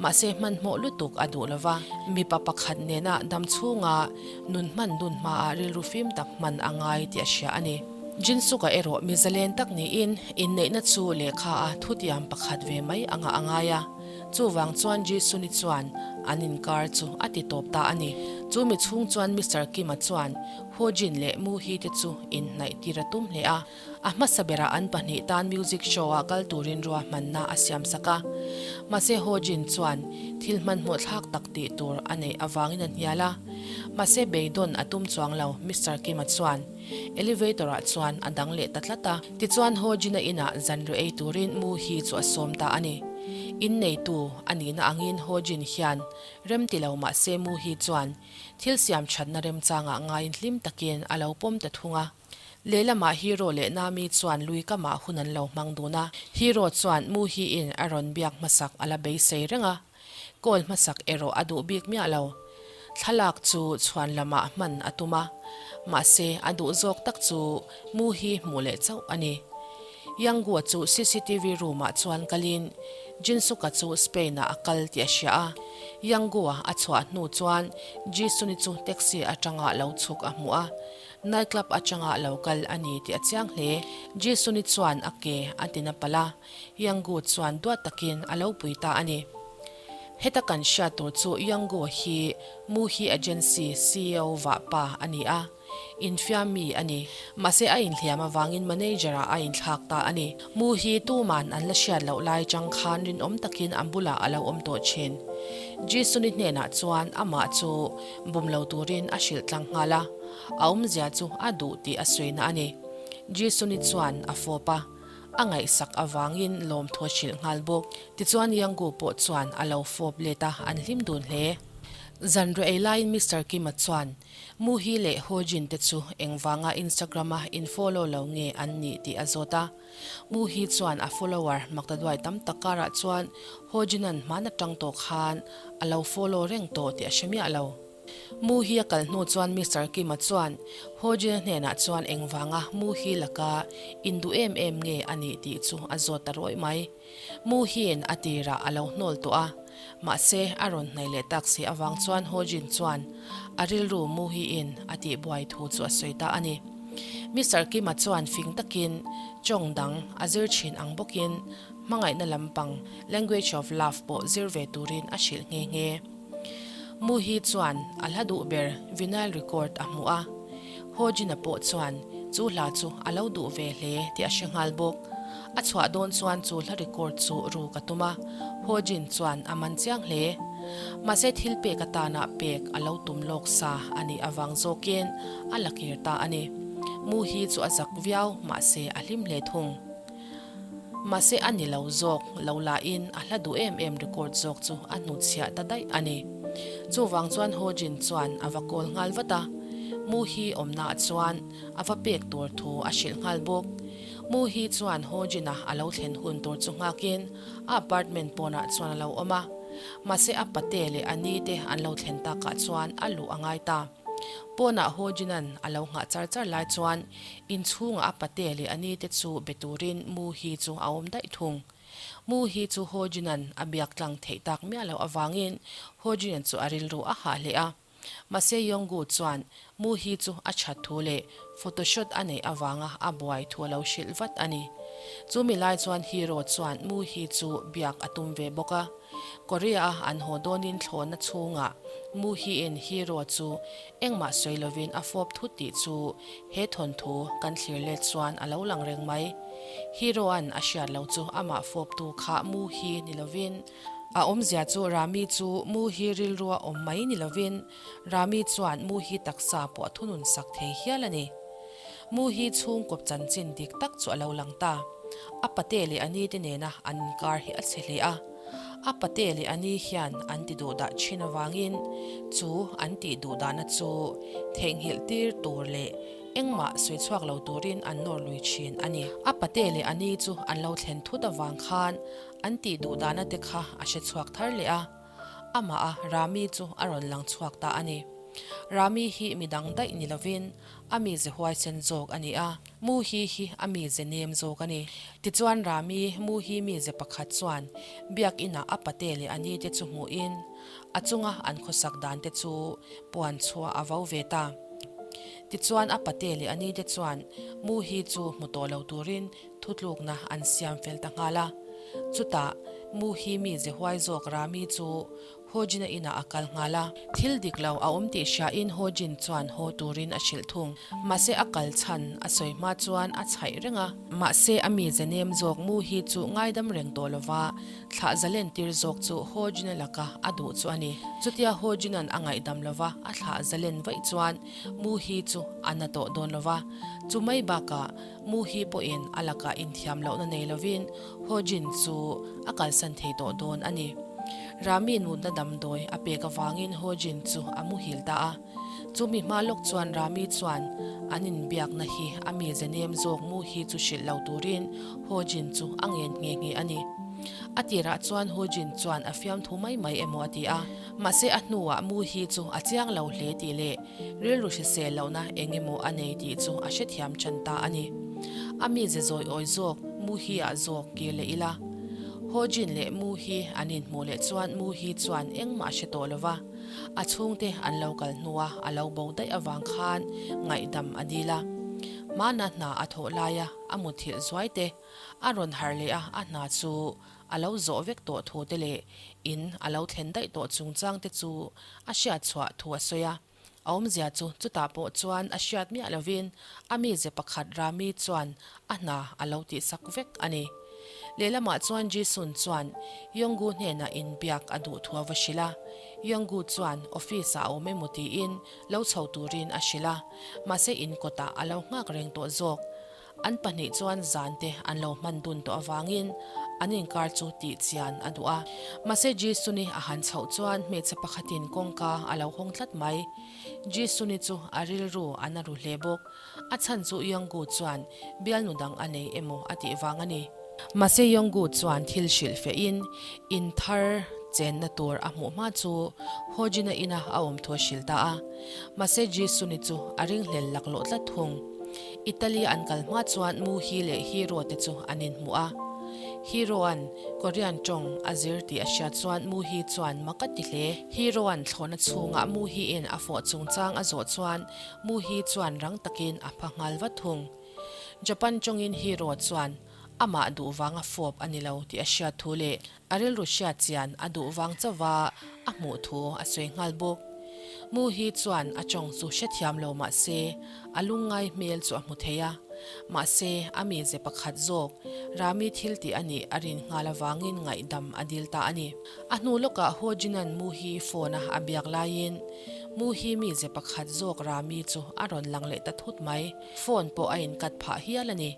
mahse hmanhmawh lutuk a duh lo va. Mipa pakhat nena dam chhunga nun hman dun hmaah rilru fim tak hman a ngai tih a hria a ni. Jinsuka erawh mi zalen tak niin inneihna chu lehkha a thutiam pakhat ve mai anga a ngai a, chuvang chuan Jisuni chuan an inkar chu a ti tawp ta a ni. Chu mi chhung chuan Mister Kim-a chuan Ho-jin leh Mu-hee te chu inhnaih tir a tum hle a. A hmasa berah an pahnih tan music show ah kal turin ruahmanna a siam sak a. Mahse Ho Jin chuan thil hmanhmawh thlak tak tih tur a neih avangin a hnial a. Mahse beidawn a tum chuang lo, Mister Kim-a chuan elevator ah chuan a dang leh ta tlat a. Tichuan Ho Jin-a inah zanriah ei turin Mu Hee chu a sawm ta a ni. Inneitu a nihna angin Ho Jin hian rem ti lo mahse Mu Hee chuan thil siam thatna remchangah ngaiin hlim takin a lo pawm ta thung a. Lehlamah Hero leh Nami chuan lui kamah hun an lo hmang dun a. Hero chuan Muhi-in a rawn biak hmasak a la beisei reng a, call hmasak erawh a duh bik miah lo. Thlalak chu chhuan lamah hman a tum a, mahse a duh zawk tak chu Muhi hmuh leh chauh a ni. Yanggua chu cctv room-ah chuan kalin Jinsuka chu Spain-ah a kal tih a hria a. Yanggua a chhuah hnu chuan Jisuni chu taxi atanga lo chhuk a hmuh a. Night club atanga lo kal a ni tih a chiang hle. Jisuni chuan a ke a tin a palh a, Yangu chuan duat takin a lo pui ta a ni. Heta kan hriat tur chu Yangu hi Muhi Agency ceo vah pa a ni a, infiam mi a ni. Mahse a inhliam avangin manager ah a inthlak ta a ni. Muhi tuman an la hriat loh lai chang khan rinawm takin an bulah a lo awm tawh thin. Jisuni hnenah chuan amah chu bum lo turin a hrilh tlang nghal a. A awmzia chu a duh tih a sawina a ni. Jisuni chuan a fawp a, a ngaihsak avangin lawmthu a hrilh nghal bawk. Tichuan Yangu pawh chuan a lo fawp let a, an hlim dun hle. Zanriah ei laiin Mister Kim-a chuan Muhi leh Hojin te chu engvanga Instagram-a in-follow lo nge an nih tih a zawt a. Muhi chuan a follower maktaduai tam tak karah chuan Hojin-a'n hman atang tawh khan a lo follow reng tawh tih a hre miah lo. Mu hi a kal hnu chuan Mister Kim-a chuan Ho-Jin-a hnenah chuan engvanga Mu hi laka induh em em nge a nih tih chu a zawt ta rawih mai. Mu hiin a tirah a lo hnawl tawh a. Mahse, a rawn hnaih leh tak si avang chuan Ho-Jin chuan a rilru Muhi-in a tihbuai thu chu a sawi ta a ni. Mister Kim-a chuan fing takin tawng dang a zir thin ang bawkin hmangaihna lampang language of love pawh zir ve turin a hrilh nghe nghe. Muhi chuan a hla duh ber vinyl record a hmuh a, Ho-Jin-a pawh chuan chu hla chu a lo duh ve hle tih a hre nghal bawk. A chhuah dawn chuan chu hla record chu ruk a tum a, Ho-Jin chuan a man chiang hle. Mahse thil pek atana pek a lo tum lawk sa a nih avang zawkin a la kir ta a ni. Muhi chu a zak viau mahse a hlim hle thung. Mahse a ni lo zawk lo lahin a hla duh em em record zawk chu a hnutchhiah ta daih a ni. Chuvang chuan Ho Jin chuan a va call nghal vat a, Mu Hi awmnaah chuan a va pek tur thu a hrilh nghal bawk. Mu Hi chuan Ho Jin-a a lo thlen hun tur chu nghakin a apartment pawnah chuan a lo awm a. Mahse a pate leh a ni te an lo thlen takah chuan a luh a ngai ta. Pawnah Ho Jin-a'n a lo nghah char char lai chuan Inchhungah a pate leh a ni te chu be turin Mu Hi chu a awm daih thung. Mu Hi chu Ho Jin-a'n a biak tlang theih tak miah loh avangin Ho Jin-a chu a rilru a hah hle a. Mahse Yong-gu chuan Mu Hi chu a that thu leh photoshot a neih avanga a buai thu a lo hrilh vat a ni. Chu mi lai chuan Hero chuan Mu Hi chu biak a tum ve bawk a. Korea-a an haw dawnin thlawhna chhungah Mu Hi-in Hero chu engmah sawi lovin a fawp thut tih chu He thawnthu kan thlir let chuan a lo lang reng mai. Hero-a'n a hriat lo chu amah fawptu kha Mu hi ni lovin, a awmzia chu Rami chu Mu hi rilrua awm mai ni lovin, Rami chuan Mu hi taksa pawh a thunun sak thei hial a ni. Mu hi chhungkawp chanchin dik tak chu a lo lang ta. A pate leh a nite nena an inkar hi a chhe hle a. A pate leh a ni hian an ti duh dah thin avangin chu an tih duh dahna chu theihnghilh tir tur leh engmah sawi chhuak lo turin an nawr lui thin a ni. A pate leh a ni chu an lo thlen thut avang khan an tih duh dahna te kha a hre chhuak thar leh a, amah a Rami chu a rawn lang chhuak ta a ni. Rami hi midang daih ni lovin a mize huaisen zawk a ni a. Mu hi hi a mize nem zawk a ni. Tichuan Rami mu hi mize pakhat chuan biakinah a pate leh a ni te chu hmuhin a chunga an khawsak dan te chu puan chhuah a vo ve ta. Tichuan a pate leh a ni te chuan mu hi chu hmu tawh lo turin thutlukna an siam fel ta nghal a. Chutah mu hi mize huai zawk Rami chu Ho-Jin-a inah a kal nghal a. Thil dik lo a awm tih hriain Ho-Jin chuan haw turin a hrilh thung. Mahse a kal chhan a sawi hma chuan a chhaih reng a. Mahse a mize nem zawk mu hi chu ngaidam reng tawh lova thlah zalen tir zawk chu Ho-Jin-a laka a duh chu a ni. Chutia Ho-Jin-a'n a ngaihdam lova a thlah zalen vaih chuan mu hi chu a na tawh dawn lova. Chu mai bakah mu hi pawhin a lakah inthiam lohna nei lovin Ho-Jin chu a kalsan thei tawh dawn a ni. Rami nutna damdawi a pek avangin Ho-Jin chu a muhil ta a. Chumi hma lawk chuan Rami chuan an inbiakna hi a mize nem zawk mu hi chu hrilh lo turin Ho-Jin chu a ngen nghe nghe a ni. A tirah chuan Ho-Jin chuan a fiamthu mai mai emaw a ti a. Mahse a hnuah mu hi chu a chiang lo hle tih leh rilru hrisel lohna eng emaw a nei tih chu a hrethiam ṭan ta a ni. A mize zawi awi zawk Mu hi-ah zawk kir leh ila. Ho Jin leh Mu hi an inhmuh leh chuan Mu hi chuan engmah a hre tawh lo va, a chhungte an lo kal hnua a lo bo daih avang khan ngaihdam a dil a. Hmana hna a thawh laia a muthilh zuai te a rawn harh leh a, a hna chu a lo zawh vek tawh thu te leh in a lo thlen daih tawh chungchang te chu a hriat chhuah thu a sawi a. A awmzia chu chutah pawh chuan a hriat miah lovin a mize pakhat Rami chuan a hna a lo tihsak vek a ni. Lehlamah chuan Jisun chuan Yonggu hnenah inbiak a duh thu a va hrilh a. Yonggu chuan office ah a awm emaw tiin lo chho turin a hrilh a, mahse in kawtah a lo nghak reng tawh zawk. An pahnih chuan zan te an lo hman dun tawh avangin an inkar chu tih chian a duh a. Mahse Jisuni a han chhoh chuan hmeichhe pakhatin kawngka a lo hawng tlat mai. Jisuni chu a rilru a na ru hle bawk. A chhan chu Yonggu chuan bialnu dang a nei emaw a tih vang a ni. Mahse Yonggu chuan thil hrilh fehin in thar chenna tur a hmuh hma chu Hojin-a ina a awm thu a hrilh ta a. Mahse Jisuni chu a ringhlel laklawh tlat thung. Italy an kal hma chuan Muhi leh Hero te chu an inhmu a. Hero-a'n Korean tawng a zir tih a hriat chuan Muhi chuan mak a ti hle. Hero-a'n thlawhna chhungah Muhi-in a fawh chungchang a zawh chuan Muhi chuan rang takin a pha nghal vat thung. Japan tawngin Hero chuan amah duh vanga fawp a ni lo tih a hriat thu leh A rilru hriat chian a duh vang chauha a hmuh thu a sawi nghal bawk. Mu hi chuan a tawng chu hrethiam lo mah se, a lungngai hmel chu a hmu thei a. Mahse, a mize pakhat zawk, Rami thil tih a nih a rin nghal avangin ngaihdam a dil ta a ni. A hnu lawkah Ho Jinan Mu hi phone a a biak laiin Mu hi mize pakhat zawk Rami chu a rawn lang leh ta thut mai. Phone pawh a inkat phah hial a ni.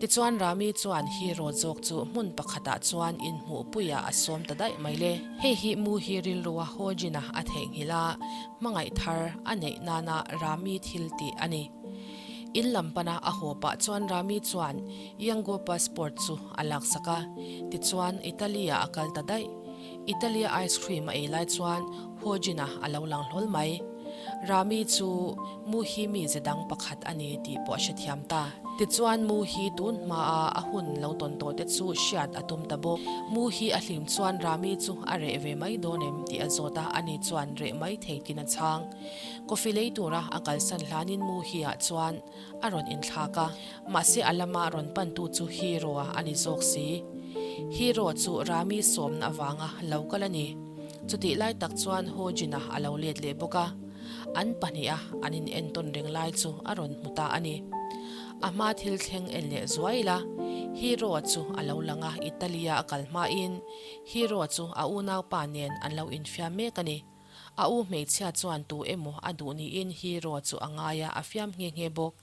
Tichuan Rami chuan hero zawk chu hmun pakhatah chuan inhmuhpuiah a sawm ta daih mai le. Hei hi mu hi rilrua Hojin-a a theihnghilh a, hmangaih thar a neih nana Rami thil tih a ni. In lam pana a haw pah chuan Rami chuan Yango passport chu a laksak a, tichuan Italy-ah a kal ta daih. Italy-a ice cream a ei lai chuan Hojin-a a lo lang hlawl mai. Rami chu Mu hi mize dang pakhat a ni tih pawh a hrethiam ta. Tichuan Mu hi tun hmaa a hun lo tawn tawh te chu hriat a tum ta bawk. Mu hi a hlim chuan Rami chu a reh ve mai dawn em tih a zawt a, ani chuan reh mai thei tin a chhang. Coffee lei tura a kalsan hlanin Mu hi ah chuan a rawn inthlak a, mahse a lama rawn pantu chu Hero-a a ni zawk si. Hero chu Rami sawmna avanga lo kal a ni. Chutih lai tak chuan Ho-jin-a a lo let leh bawk a, an pahniha an inentawn reng lai chu a rawn hmu ta a ni. A hma thil thleng en leh zuai ila, Hero-a chu a lo lang a, Italy-a a kal hmain Hero-a chu a unaupa nen an lo infiam mek a ni. A u hmeichhia chuan tu emaw a duh niin Hero chu a ngai a, a fiam nghe nghe bawk.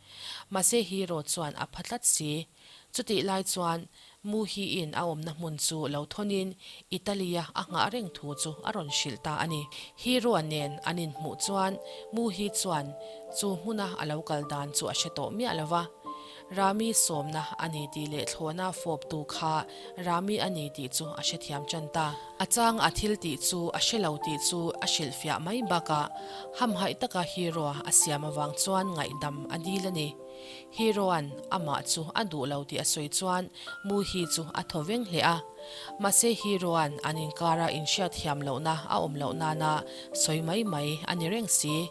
Mahse Hero chuan a pha tlat si. Chutih lai chuan Muhiin a awmna hmun chu lo thawnin Italy-a a nghah reng thu chu a rawn hrilh ta a ni. Hero nen an inhmuh chuan Muhi chuan chu hmuna a lo kal dan chu a hre tawh miah lo va. Rami sawmna a ni tih leh thlawhna fawptu kha Rami a ni tih chu a hrethiam tan ta. A chang a thil tih chu a hre lo tih chu a hrilhfiah mai bakah hamhaih taka Hero a siam avang chuan ngaihdam a dil a ni. Hero-a'n amah chu a duh lo tih a sawi chuan Muhi chu a thaw veng hle a. Mahse Hero-a'n an inkara inhriat thiam lohna a awm loh nana sawi mai mai a ni reng si.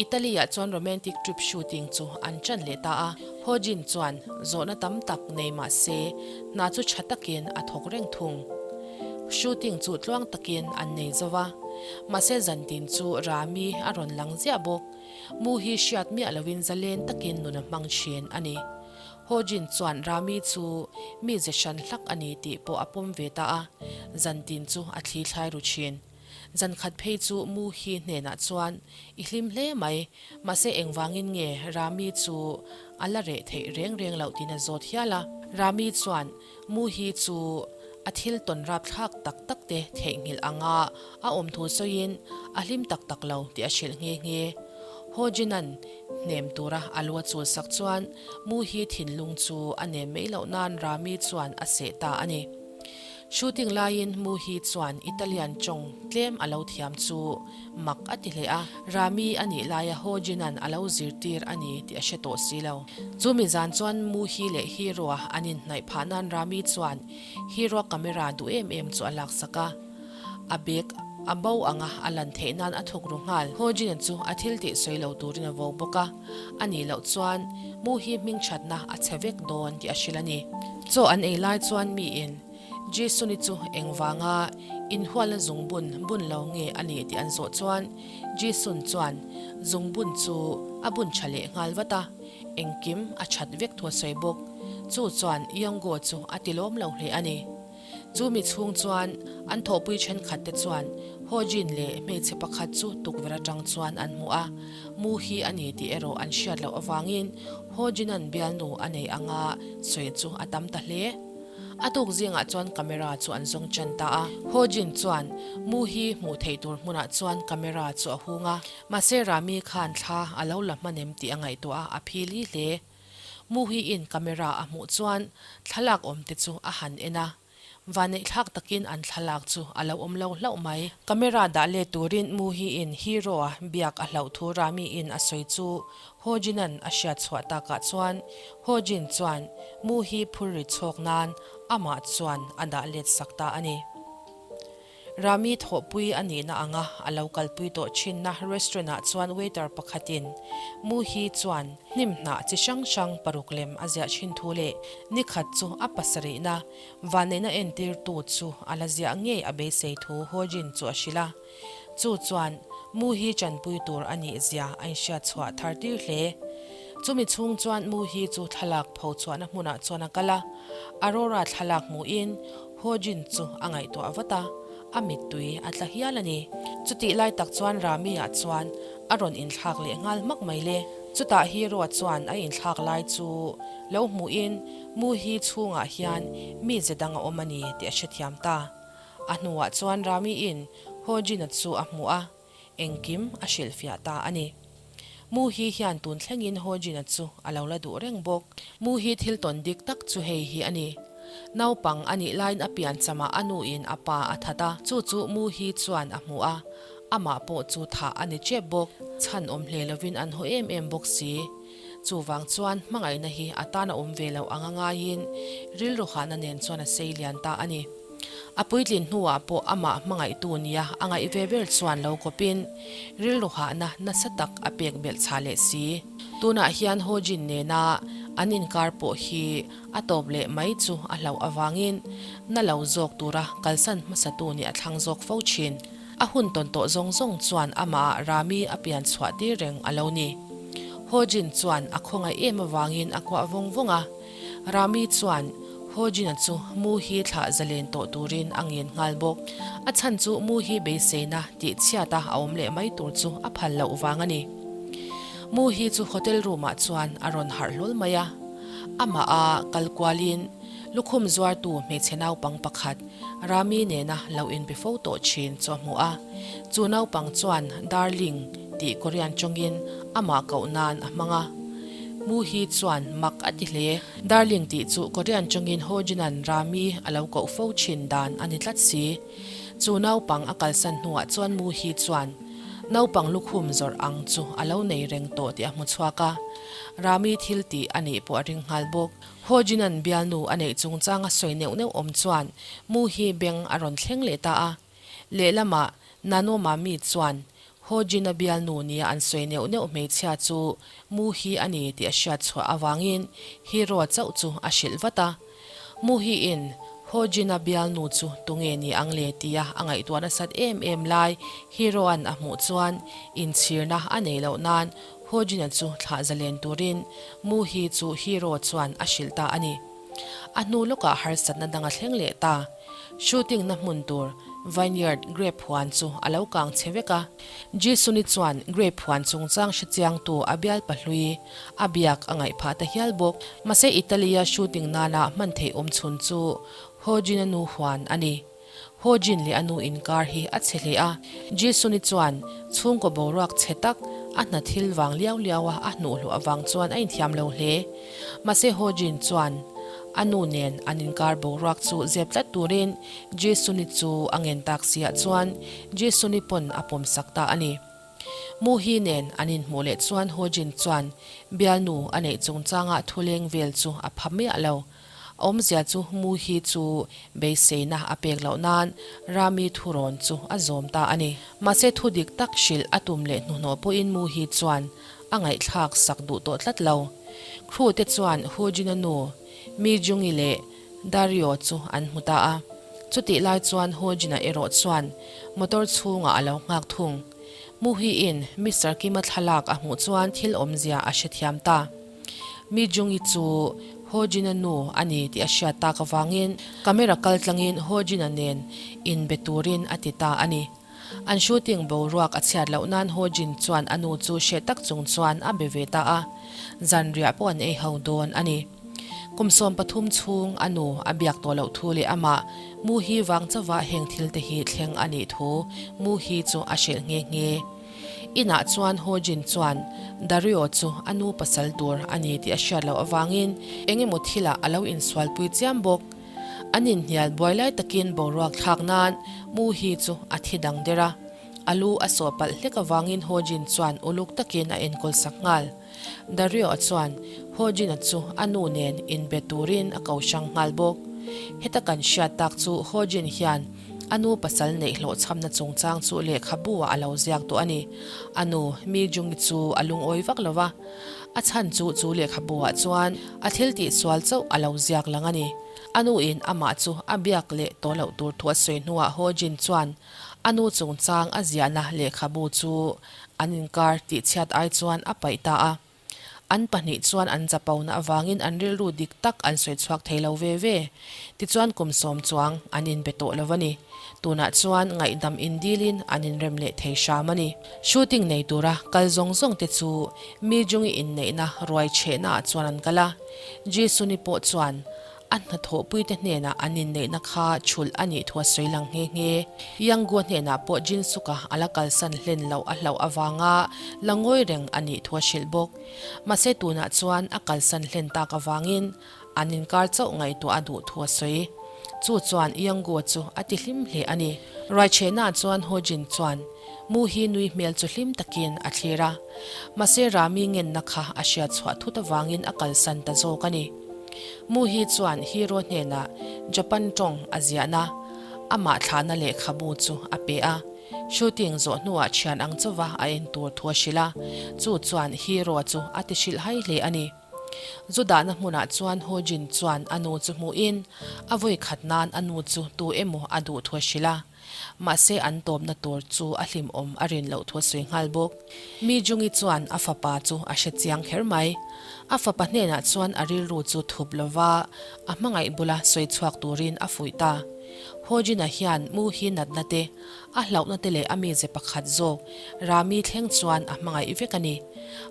Italy-ah chuan romantic trip shooting chu an ṭan leh ta a. Ho-jin chuan zawhna tam tak nei mah se hna chu ṭha takin a thawk reng thung. Shooting chu tluang takin an nei zo va, mahse zantin chu Rami a rawn lang ziah bawk. Mu hi hriat miah lovin zalen takin nun a hmang thin a ni. Ho-jin chuan Rami chu mi ze hran hlak a ni tih pawh a pawm ve ta a, zantin chu a thli thlai ru thin. Zan khat phei chu Mu hi hnenah chuan, I hlim hle mai, mahse engvangin nge Rami chu a la reh theih reng reng loh tiin a zawt hial a. Rami chuan Mu hi chu a thil tawn rapthlak tak tak te theihnghilh anga a awm thu sawiin a hlim tak tak lo tih a hrilh nghe nghe. Ho Jinan hnem tura a lu a chul sak chuan Mu hi thinlung chu a nem mai loh nan Rami chuan a seh ta a ni. Shooting laiin Mu hi chuan Italian tawng tlem a lo thiam chu mak a ti hle a, Rami a nih laia Ho Jinan a lo zirtir a ni tih a hre tawh si lo. Chumi zan chuan Mu hi leh Hero-a an inhnaih phah nan Rami chuan Hero-a camera duh em em chu a laksak a, a bag a bo anga a lan theih nan a thuk ru nghal. Ho Jinan chu a thil tih sawi lo turin a vo bawk a, a nih loh chuan Mu hi hmingthatna a chhe vek dawn tih a hrilh a ni. Chaw an ei lai chuan miin Jisuni chu engvanga inhualna zungbun bun lo nge a nih tih an zawh chuan Jisun chuan zungbun chu a bun tha leh nghal vat a, engkim a that vek thu a sawi bawk. Chu chuan Yongo chu a ti lawm lo hle a ni. Chu mi chhung chuan an thawhpui thenkhat te chuan Ho Jin leh hmeichhe pakhat chu tukverh atang chuan an hmu a, mu hi a ni tih erawh an hriat loh avangin Ho Jin-a'n bialnu a nei anga sawi chu a tam ta hle. A tuk zingah chuan camera chu an zawng ṭan ta a. Ho Jin chuan mu hi hmuh theih tur hmunah chuan camera chu a hung a, mahse Rami khan thla a lo la hman em tih a ngaihtuah a, a phili hle. Mu hi in camera a hmuh chuan thlalak awm te chu a han en a. Vanneihthlak takin an thlalak chu a lo awm lo hlauh mai. Camera dah let turin Muhi-in Hero-a biak a hlauh thu Rami-in a sawi chu Ho-jin-a'n a hriat chhuah takah chuan Ho-jin chuan Muhi phur ri chhawk nan amah chuan a dah let sak ta a ni. Rami thawhpui a nihna anga a lo kalpui tawh thinna restaurant-ah chuan waiter pakhatin Muhi chuan hnim hnah chi hrang hrang paruk lem a ziah thin thu leh nikhat chu a pasarihna vanneihna entirtu chu a la ziah ngei a beisei thu Ho-jin chu a hrilh a. Chu chuan Muhi chanpui tur a nih zia a inhriat chhuah thar tir hle. Chumi chhung chuan Muhi chu thlalak pho chhuahna hmunah chuan a kal a, Aurora thlalak hmuhin Ho-jin chu a ngaihtuah vat a, a mittui a tla hial a ni. Chutih lai tak chuan Rami-ah chuan a rawn inthlak leh nghal hmak mai le. Chutah Hero-a chuan a inthlak lai chu lo hmuhin Muhi chhungah hian mi ze dang a awm a ni tih a hrethiam ta. A hnuah chuan Rami-in Ho-jin-a chu a hmu a, engkim a hrilhfiah ta a ni. Muhi hian tun thlengin Ho-jin-a chu a lo la duh reng bawk. Muhi thil tawn dik tak chu hei hi a ni. Naupang a nih laiin a pian chamah a nuin a pa a that a, chu chu Muhi chuan a hmu a, amah pawh chu thah a ni tep bawk. Chhan awm hle lovin an haw em em bawk si. Chuvang chuan hmangaihna hi a tan a awm ve loh anga ngaiin rilru hahna nen chuan a sei lian ta a ni. A puitlin hnuah pawh amah hmangaihtu nia a ngaih ve ber chuan lo kawpin rilru hahna nasa tak a pek belh chhah leh si. Tunah hian Ho Jin nena an inkar pawh hi a tawp leh mai chu a hlauh avangin na lo zawk tura kalsan hmasatu nih a thlang zawk fo thin. A hun tawn tawh zawng zawng chuan amah Rami a pian chhuah tir reng a lo ni. Ho Jin chuan a khawngaih em avangin a kuah vawng vawng a. Rami chuan Ho Jin-a chu Mu hi thlah zalen tawh turin a ngen nghal bawk. A chhan chu Mu hi beiseina tih chhiata a awm leh mai tur chu a phal loh vang a ni. Mu hi chu hotel room-ah chuan a rawn harh hlawl mai a. Amah a kal kualin lukhum zuartu hmeichhe naupang pakhat Rami nena lo inbe fo tawh thin chu a hmu a. Chu naupang chuan Darling tih Korean tawngin amah koh nan a hmang a. Mu hi chuan mak a ti hle. Darling tih chu Korean tawngin Ho-jin-a'n Rami a lo koh fo thin dan a ni tlat si. Chu naupang a kalsan hnuah chuan Mu hi chuan naupang lukhum zawrh ang chu a lo nei reng tawh tih a hmu chhuak a. Rami thil tih a nih pawh a ring nghal bawk. Ho-jin-a'n bialnu a neih chungchang a sawi neuh neuh awm chuan Mu hi beng a rawn thleng leh ta a. Lehlamah Nano Mami chuan Ho-jin-a bialnu nia an sawi neuh neuh hmeichhia chu Mu hi a ni tih a hriat chhuah avangin Hero-a chauh chu a hrilh vat a. Mu hi-in Ho-jin-a bialnu chu tunge ni ang le tia a ngaihtuah nasat em em lai Hero-a'n a hmuh chuan inchhirna a nei loh nan Ho-jin-a chu thlah zalen turin Mu hi chu Hero chuan a hrilh ta a ni. A hnu lawkah harsatna dang a thleng leh ta. Shooting na hmun tur vineyard grape huan chu a lo kang chhe vek a. Jisuni chuan grape huan chungchang hrechiangtu a bial pahlui a biak a ngaih phah ta hial bawk. Mahse Italy-a shooting nana hman theih awm chhun chu Ho-jin-a nu huan a ni. Ho-jin leh a nu inkar hi a chhe hle a. Jisuni chuan chhungkaw boruak chhe tak a hna thil vang liau liau a a hnuhluah avang chuan a inthiam lo hle. Mahse Ho-jin chuan a nu nen an inkar boruak chu zep tlat turin Jisuni chu a ngen tak siah chuan Jisuni pawn a pawmsak ta a ni. Muhi nen an inhmuh leh chuan Ho-jin chuan bialnu a neih chungchanga thuleng vel chu a pha miah lo. A awmzia chu Muhi chu beiseina a pek loh nan Rami thurawn chu a zawm ta a ni. Mahse thu dik tak hrilh a tum leh hnuhnawh pawhin Muhi chuan a ngaihthlak sak duh tawh tlat lo. Crew te chuan Ho-jin-a nu, Mi Jung-i leh Dario chu an hmu ta a. Chutih lai chuan Ho-jin-a erawh chuan motor chhungah a lo nghak thung. Muhi-in Mister Kim-a thlalak a hmuh chuan thil awmzia a hrethiam ta. Mi Jung-i chu Ho-jin-a nu a ni tih a hriat tak avangin camera kal tlangin Ho-jin-a nen inbe turin a ti ta a ni. An shooting boruak a chhiat loh nan Ho Jin chuan a nu chu hreh tak chung chuan a be ve ta a, zanriah pawh an ei ho dawn a ni. Kum 13 chhung a nu a biak tawh loh thu leh amah Mu Hee vang chauha heng thil te hi thleng a nih thu Mu Hee chu a hrilh nghe nghe. Inah chuan Ho Jin chuan Dario chu a nu pasal tur a ni tih a hriat loh avangin eng emaw thilah a lo insualpui chiam bawk. An inhnial buai lai takin boruak thlak nan Muhi chu a thi dang der a, a lu a sawh palh hlek avangin Hojin chuan uluk takin a enkawl sak nghal. Dario-a chuan Hojin-a chu a nu nen inbe turin a ko hrang nghal bawk. Heta kan hriat tak chu Hojin hian a nu pasal neih hlawhchhamna chungchang chu lehkhabu-ah a lo ziak tawh a ni. A nu Mi Jung-i chu a lungawi vak lo va, a chhan chu chu lehkhabu-ah chuan a thil tihsual chauh a lo ziak lang a ni. A nuin amah chu a biak leh tawh loh tur thu a sawi hnuah Hojin chuan a nu chungchang a ziahna lehkhabu chu an inkar tihchhiat ai chuan a paih ta a. An pahnih chuan an chapona avangin an rilru dik tak an sawi chhuak thei lo ve ve. Tichuan kum sawm chuang an inbe tawh lo a ni. Tunah chuan ngaihdam indilin an inrem leh thei hram a ni. Shooting nei tura kal zawng zawng te chu Mi Jungi inneihna ruai chhehnaah chuan an kal a. Jisuni pawh chuan a hnathawhpuite hnenah an inneihna kha chhulh a nih thu a sawi lang nghe nghe. Yanggua hnenah pawh Jinsuka a la kalsan hlen loh a hlauh avanga la ngawi reng a nih thu a hrilh bawk. Mahse tunah chuan a kalsan hlen tak avangin an inkar chauh ngaihtuah a duh thu a sawi. Chu chuan Yanggua chu a ti hlim hle a ni. Ruaichhehnaah chuan Hojin chuan Mu hi nui hmel chu hlim takin a thlir a. Mahse Rami ngenna kha a hriat chhuah thut avangin a kalsan ta zawk a ni. Mu hi chuan Hiro hnenah Japan tawng a ziahna, amah thlahna lehkhabu chu a pe a. Shooting zawh hnuah thian ang chauva a en tur thu a hrilh a, chu chuan Hiro chu a ti hrilh hai hle a ni. Zu dahna hmunah chuan Hojin chuan a nu chu hmuhin a vawi khat nan a nu chu tu emaw a duh thu a hrilh a. Mahse an tawpna tur chu a hlimawm a rin loh thu a sawi nghal bawk. Mi Jungi chuan a fapa chu a hre chiang kher mai. A fapa hnenah chuan a rilru chu thup lova a hmangaih bula sawi chhuak turin a fuih ta. Hojin-a hian mu hi natna te, a hlauhna te leh a mize pakhat zawk Rami thleng chuan a hmangaih vek a ni.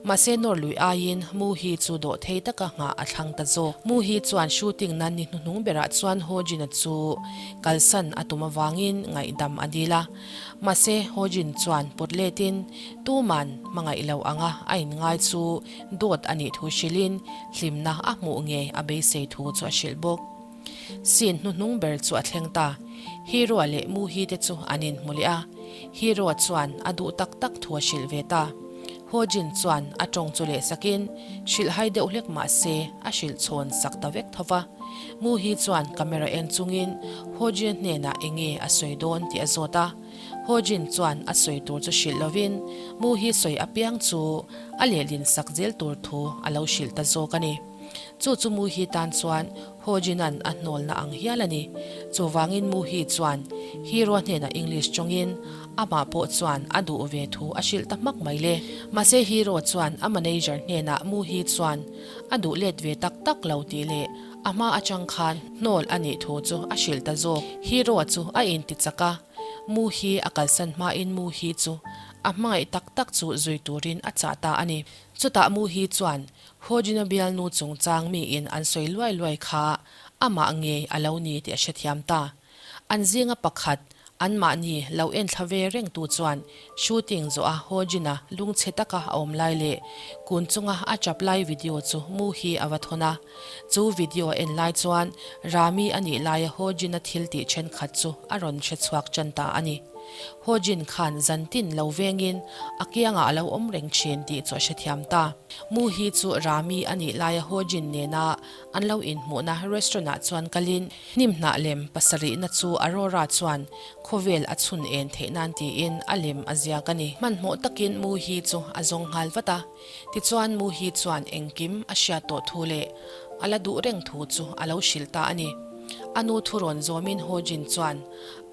Mahse nawr lui aiin Mu hi chu dawh thei taka nghah a thlang ta zawk. Mu hi chuan shooting nan ni hnuhnung berah chuan Hojin-a chu kalsan a tum avangin ngaihdam a dil a. Mahse Hojin chuan pawt letin tuman hmangaih lo anga a inngai chu dawt a nih thu hrilhin hlimna a hmuh ngei a beisei thu chu a hrilh bawk. Scene hnuhnung ber chu a thleng ta. Hero-a leh Muhi te chu an inhmu leh a. Hero-a chuan a duh tak tak thu a hrilh ve ta. Hojin chuan a tawng chu leh sakin hrilh hai deuh hlek mah se a hrilh chhawn sak ta vek tho va. Muhi chuan camera en chungin Hojin hnenah eng nge a sawi dawn tih a zawt a. Hojin chuan a sawi tur chu hrilh lovin Muhi sawi apiang chu a lehlin sak zel tur thu a lo hrilh ta zawk a ni. Chu chu Muhi tan chuan Hojinan a hnawlna ang hial a ni. Chuvangin Muhi chuan Hero hnenah English tawngin amah pawh chuan a duh ve thu a hrilh ta hmak mai le. Mahse Hero chuan a manager hnenah Muhi chuan a duh let ve tak tak lo tih leh a hma atang khan hnawl a nih thu chu a hrilh ta zawk. Hero chu a inti chak a, Muhi a kalsan hmain Muhi chu a hmangaih tak tak chu zui turin a chah ta a ni. Chutah Muhi chuan Hojina bialnu chungchang miin an sawi luai luai kha amah ngei a lo ni tih a hrethiam ta. An zinga pakhat, anmahni lo enthla ve rengtu chuan shooting zawha Hojina lungchhe taka a awm lai leh kun chunga a tap lai video chu mu hi a va thawn a. Chu video a en lai chuan Rami a nih laia Hojina thil tih thenkhat chu a rawn hrechhuak tan ta a ni. Hojin khan zantin lo vengin a kiangah a lo awm reng thin tih chu a hrethiam ta. Mu hi chu Rami a nih laia Hojin nena an lo inhmuhna restaurant ah chuan kalin hnim hnah lem pasarihna chu Aurora chuan khawvel a chhun en theih nan tiin a lem a ziak a ni. Hmanhmawh takin Mu hi chu a zawng nghal vat a, tichuan Mu hi chuan engkim a hriat tawh thu leh a la duh reng thu chu a lo hrilh ta a ni. A nu thu rawn zawmin Hojin chuan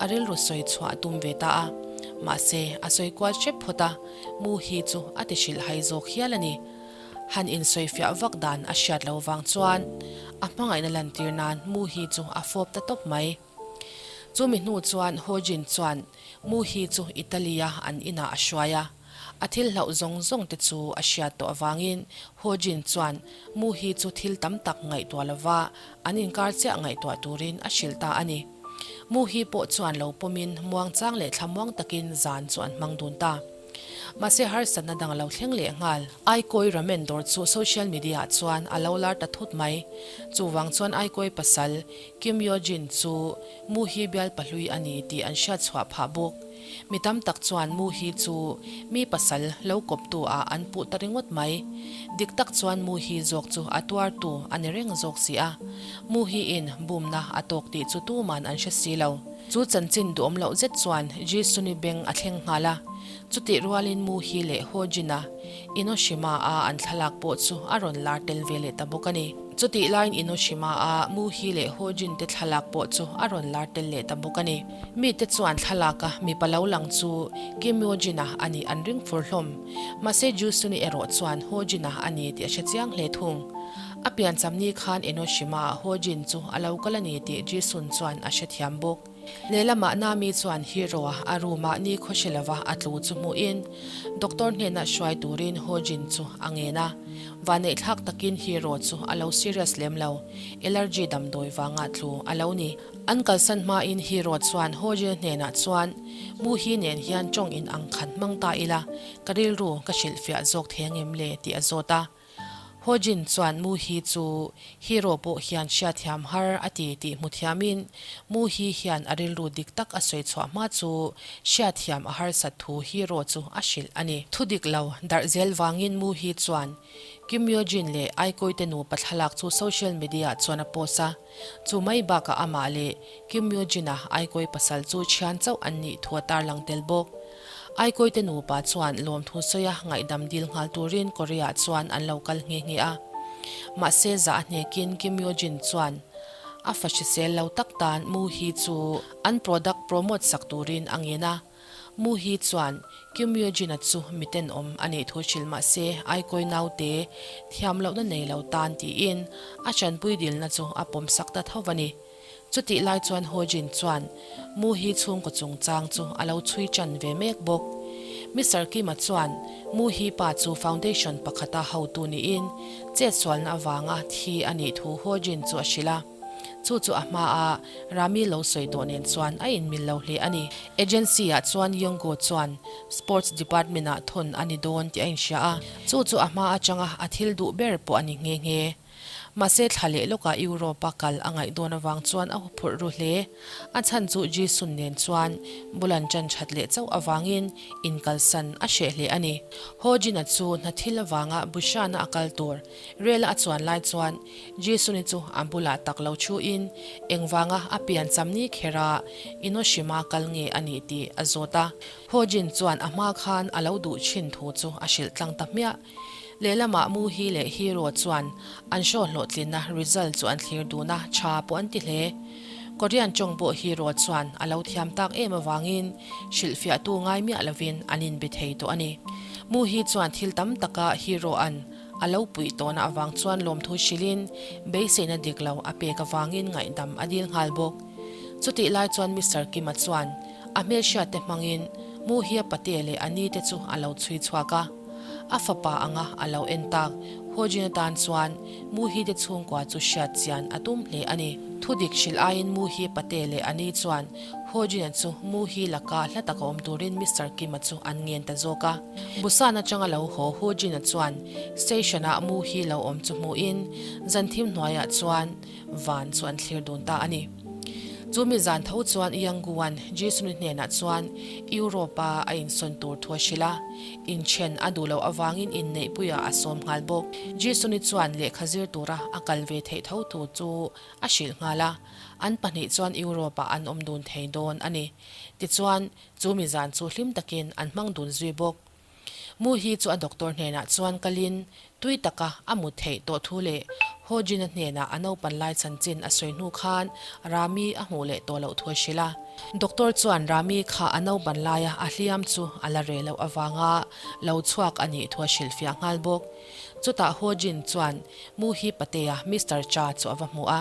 a rilru sawi chhuah a tum ve ta a, mahse a sawi kual hrep phawt a. Mu hi chu a ti hrilh hai zawk hial a ni. Han insawifiah vak dan a hriat lo vang chuan a hmangaihna lantir nan Mu hi chu a fawp ta tawp mai. Chumi hnu chuan Ho Jin chuan Mu hi chu Italy-a an inah a hruai a. A thil hlauh zawng zawng te chu a hriat tawh avangin Ho Jin chuan Mu hi chu thil tam tak ngaihtuah lova an inkar chiah ngaihtuah turin a hrilh ta a ni. Mu hi pawh chuan lo pawmin muangchang leh thlamuang takin zan chu an hmang dun ta. Mahse harsatna dang a lo thleng leh nghal. Aikawi ramen dawr chu social media ah chuan a lo lar ta thut mai. Chuvang chuan Aikawi pasal Kim Yo Jin chu Mu hi bial pahlui a ni tih an hriat chhuah phah bawk. Mi tam tak chuan Mu hi chu mi pasal lo kawptu ah an puh ta ringawt mai. Dik tak chuan Mu hi zawk chu a tuartu a ni reng zawk si a. Mu hi in bumna a tawk tih chu tuman an hre si lo. Chu chanchin duhawm loh zet chuan Jisuni beng a thleng nghal a. Chutih rualin Mu hi leh Ho Jin-a Inoshima-a an thlalak pawh chu a rawn lar tel ve leh ta bawk a ni. Chutih laiin Inoshima-a Mu hi leh Ho Jin te thlalak pawh chu a rawn lar tel leh ta bawk a ni. Mite chuan thlalaka mipa lo lang chu Kim Yo Jin-a a nih an ring fur hlawm. Mahse Jusuni erawh chuan Ho Jin-a a ni tih a hre chiang hle thung. A piancham ni khan Enoshima-ah Ho Jin chu a lo kal a ni tih Jisun chuan a hrethiam bawk. Lehlamah Nami chuan Hero-a a room-ah ni khaw hre lova a tlu chu hmuhin doctor hnenah hruai turin Ho Jin chu a ngen a. Vanneihthlak takin Hero chu a lo serious lem lo, allergy damdawi vanga tlu a lo ni. An kalsan hmain Hero chuan Ho Jin hnenah chuan, Mu hi nen hian tawng in ang khan hmang ta ila, ka rilru ka hrilhfiah zawk thei angem le tih a zawt a. Ho Jin chuan Mu Hi chu Hero pawh hian hriatthiam har a ti tih hmu thiamin Mu Hi hian a rilru dik tak a sawi chhuah hma chu hriatthiam a harsat thu Hero chu a hrilh a ni. Thu dik lo darh zel vangin Mu Hi chuan Kim Yo Jin leh Aikoi te nupa thlalak chu social media ah chuan a post a, chu mai bakah amah leh Kim Yo Jin-a Aikoi pasal chu thian chauh an nih thu a tarlang tel bawk. Aikawi te nupa chuan lawmthu sawia ngaihdam dil nghal turin Korea chuan an lo kal nghe nghe a. Mahse zah a hnekin Kim Yo Jin chuan a fa hrisel lo tak tan Mu Hee chu an product promote sak turin a ngen a. Mu Hee chuan Kim Yo Jin-a chu mi tenawm a nih thu hrilh mahse Aikawi naute thiam lohna nei lo tan tiin a chanpui dilna chu a pawmsak ta tho a ni. Chutih lai chuan Ho Jin chuan Mu Hee chhungkaw chungchang chu a lo chhui tan ve mek bawk. Mister Kim-a chuan Mu Hee pa chu foundation pakhata hotu niin chetsualna avanga thi a nih thu Ho Jin chu a hrilh a. Chu chu a hmaa Rami lo sawi tawh nen chuan a inmil lo hle a ni. Agency-ah chuan Yong-go chuan Sports Department-ah thawn a ni dawn tih a inhria a. Chu chu a hma atanga a thil duh ber pawh a ni nghe nghe. Mahse thla leh lawkah Europe-a kal a ngaih dawn avang chuan a huphurh ru hle. A chhan chu Jisun nen chuan bul an ṭan ṭhat leh chauh avangin inkalsan a hreh hle a ni. Ho-Jin-a chu hna thil avanga Busan-a a kal tur rel-a a chuan lai chuan Jisun-i chu a bulah tak lo thuin engvanga a piancham ni khera Inoshima kal nge a nih tih a zawt a. Ho-Jin chuan a hma khan a lo duh thin thu chu a hrilh tlang ta hmiah. Lehlamah Muhi leh Hero chuan an show hlawhtlinna result chu an thlir dun a, tha pawh an ti hle. Korean tawng pawh Hero chuan a lo thiam tak em avangin hrilhfiahtu ngai miah lovin an inbe thei tawh a ni. Muhi chuan thil tam taka Hero an a lo puih tawhna avang chuan lawmthu hrilhin beiseina dik lo a pek avangin ngaihdam a dil nghal bawk. Chutih lai chuan Mister Kim-a chuan a hmelhriatte hmangin Muhi-a pate leh a nite chu a lo chhui chhuak a. A fapa anga a lo en tak Ho-Jin atan chuan Mu-hee te chhungkua chu hriat chian a tum hle a ni. Thudik hrilh aiin Mu-hee pate leh a ni chuan Ho-Jin-a chu Mu-hee laka hla taka awm turin Mister Kim-a chu an ngen ta zawk a. Busan atanga lo haw Ho-Jin-a chuan station-ah Mu-hee lo awm chu hmuhin zan thim hnuaiah chuan van chu an thlir dun ta a ni. Chu mi zan tho chuan Yanguan Jisuni hnenah chuan Europe-a a insawn tur thu a hrilh a, inthen a duh loh avangin inneihpuiah a sawm nghal bawk. Jisuni chuan lehkha zir tura a kal ve theih tho thu chu a hrilh nghal a, an pahnih chuan Europe-ah an awm dun thei dawn a ni. Tichuan, chu mi zan chu hlim takin an hmang dun zui bawk. Mu hi chu a doctor hnenah chuan kalin tui taka a mut theih tawh thu leh Ho Jin-a hnenah a naupan lai chanchin a sawi hnu khan Rami a hmuh leh tawh loh thu a hrilh a. Doctor chuan Rami kha a naupan laia a hliam chu a la reh loh avanga lo chhuak a nih thu a hrilhfiah nghal bawk. Chutah Ho Jin chuan Mu hi patea Mister Cha chu a va hmu a.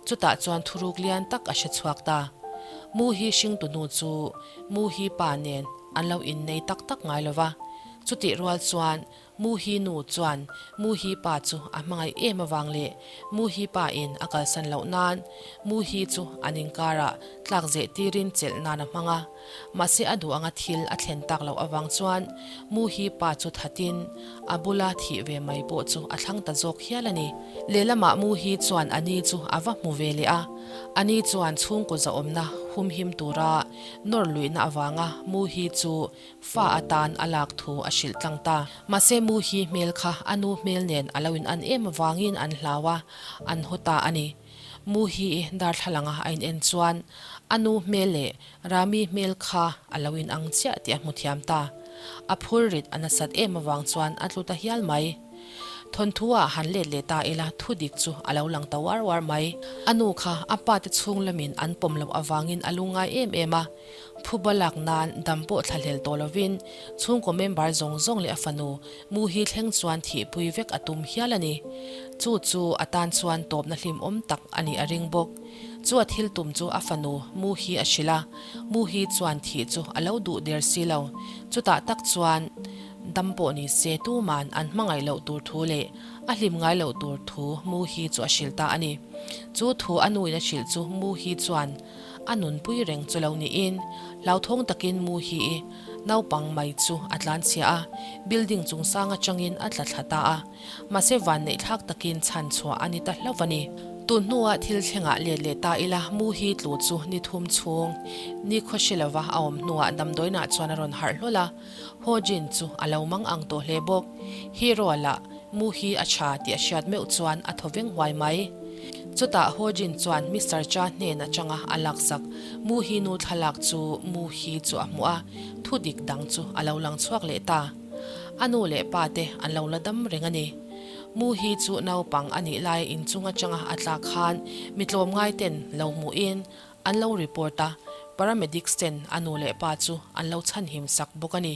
Chutah chuan thuruk lian tak a hre chhuak ta. Mu hi hringtunu chu Mu hi pa nen an lo innei tak tak ngai lo va. Chutih rual chuan Muhi nu chuan Muhi pa chu a hmangaih em avang leh Muhi pa in a kalsan loh nan Muhi chu an inkarah tlak zeh tirin chelh nan a hmang a. Mahse a duh anga thil a thlen tak loh avang chuan Muhi pa chu thatin a bula thih ve mai pawh chu a thlang ta zawk hial a ni. Lehlamah Muhi chuan a ni chu a va hmu ve leh a, a ni chuan chhungkaw zahawmna humhim tura nawr luihna avanga Muhi chu fa atan a lak thu a hrilh tlang ta. Mahse Muhi hmel kha a nu hmel nen a lo in an em avangin an hlau a, an haw ta a ni. Muhi darthlalanga a in en chuan a nu hmel leh Rami hmel kha a lo in ang chiah tih a hmu thiam ta. A phur rit a nasat em avang chuan a tlu ta hial mai. Thawnthu ah han let leh ta ila thu dik chu a lo lang ta uar uar mai. A nu kha a pa te chhung lamin an pawm loh avangin a lungngai em em a. Phuba lak nan dam pawh thlahlel tawh lovin chhungkaw member zawng zawng leh a fanu Muhi thleng chuan thihpui vek a tum hial a ni. Chu chu a tan chuan tawpna hlimawm tak a nih a ring bawk. Chu a thil tum chu a fanu Muhi a hrilh a, Muhi chuan thih chu a lo duh der si lo. Chutah tak chuan dam pawh ni se tuman an hmangaih loh tur thu leh a hlim ngai loh tur thu Muhi chu a hrilh ta a ni. Chu thu a nuin a hrilh chu Muhi chuan a nunpui reng chu lo niin hlauthawng takin Muhi i naupang mai chu a tlanchhia a, building chungsang atangin a tla thla ta a. Mahse vanneih thlak takin chhan chhuah a ni ta hlauh a ni. Tun hnua thil thlengah let leh ta ila mu hi tlu chu ni thum chhung ni khaw hre lova a awm hnuah damdawiinah chuan a rawn harh hlawl a, Ho Jin chu a lo mang ang tawh hle bawk. Hero lah mu hi a tha tih a hriat meuh chuan a thaw veng huai mai. Chutah Ho Jin chuan Mister Cha hnen atanga a laksak mu hi nu thlalak chu mu hi chu a hmuh a, thu dik dang chu a lo lang chhuak leh ta. A nu leh pa te an lo la dam reng a ni. Mu hi chu naupang a nih lai inchung atanga a tlak khan mi tlawmngai ten lo hmuhin an lo report a, paramedics ten a nu leh pa chu an lo chhanhim sak bawk a ni.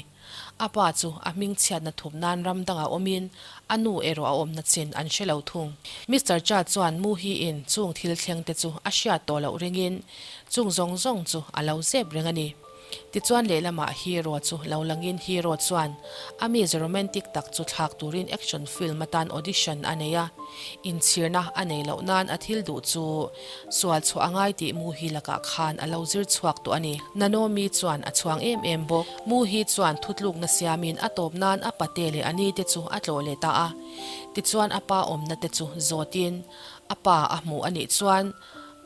A pa chu a hmingchhiatna thup nan ram dangah awmin a nu erawh a awmna chin an hre lo thung. Mister Cha chuan Mu hi in chung thil thleng te chu a hriat tawh loh ringin chung zawng zawng chu a lo zep reng a ni. Tichuan lehlamah hero chu lo langin hero chuan a mize romantic tak chu thlak turin action film atan audition a nei a, inchhirna a nei loh nan a thil duh chu sual chhuah a ngai tih Muhi lakah khan a lo zir chhuak tawh a ni. Nanomi chuan a chhuang em em bawk. Muhi chuan thutlukna siamin a tawp nan a pate leh a ni te chu a tlawh leh ta a. Tichuan a pa awmna te chu zawtin a pa a hmuh a nih chuan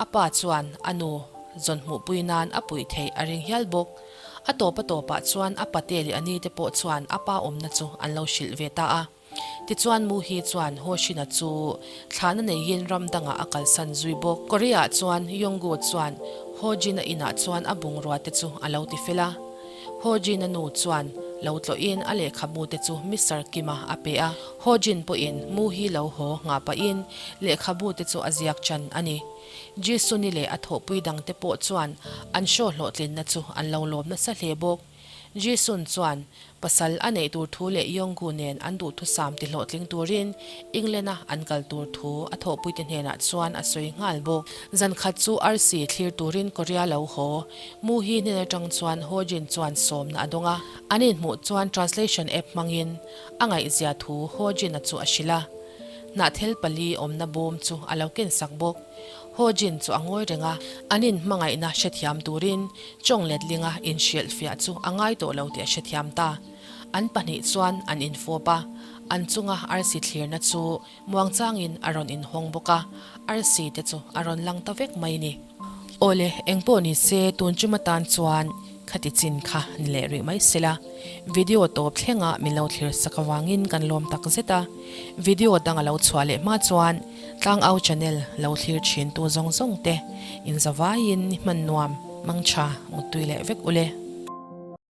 A pa chuan a nu zawn hmuhpui nan a puih theih a ring hial bawk. A tawp a tawpah chuan a pate leh a nite pawh chuan a pa awmna chu an lo hrilh ve ta a. Tichuan Muhi chuan Hoshina chu thlahna neiin ram dangah a kalsan zui bawk. Korea-ah chuan Yonggu chuan Hojin-a inah chuan a bungrua te chu a lo ti fel a. Hojin-a nu chuan lo tlawhin a lehkhabu te chu Mister Kim-a a pe a. Hojin pawhin Muhi lo haw nghah pahin Lehkhabu te chu a ziak chan a ni. Jisuni leh a thawhpui dangte pawh chuan an show hlawhtlinna chu an lo lawm nasa hle bawk. Jisun chuan pasal a neih tur thu leh Yonggu nen an duhthusam ti hlawhtling turin England-a an kal tur thu a thawhpuite hnenah chuan a sawi nghal bawk. Zan khat chu arsi thlir turin Korea lo haw Muhi hnen atang chuan Hojin chuan sawmna a dawng a. An inhmuh chuan translation app hmangin a ngaihzia thu Hojin-a chu a hrilh a. Hnahthel pali awmna bawm chu a lo ken sak bawk. Ho Jin chu a ngawi reng a, an inhmangaihna hrethiam turin Chawng letlinga inhrilhfiah chu a ngai tawh lo tih a hrethiam ta. An pahnih chuan an infawp a, an chunga arsi thlirna chu muangchangin a rawn inhawng bawk a, arsi te chu a rawn lang ta vek mai ni. Awle, engpawh ni se tun chum atan chuan khati chin kha ni leh rih mai sela. Video tawp thlenga min lo thlir sak avangin kan lawm tak zet a. Video dang a lo chhuah leh hma chuan Tlangau channel lo thlir thin tu zawng zawng te inzavaiin ni hman nuam, mangtha, muttui leh vek ule.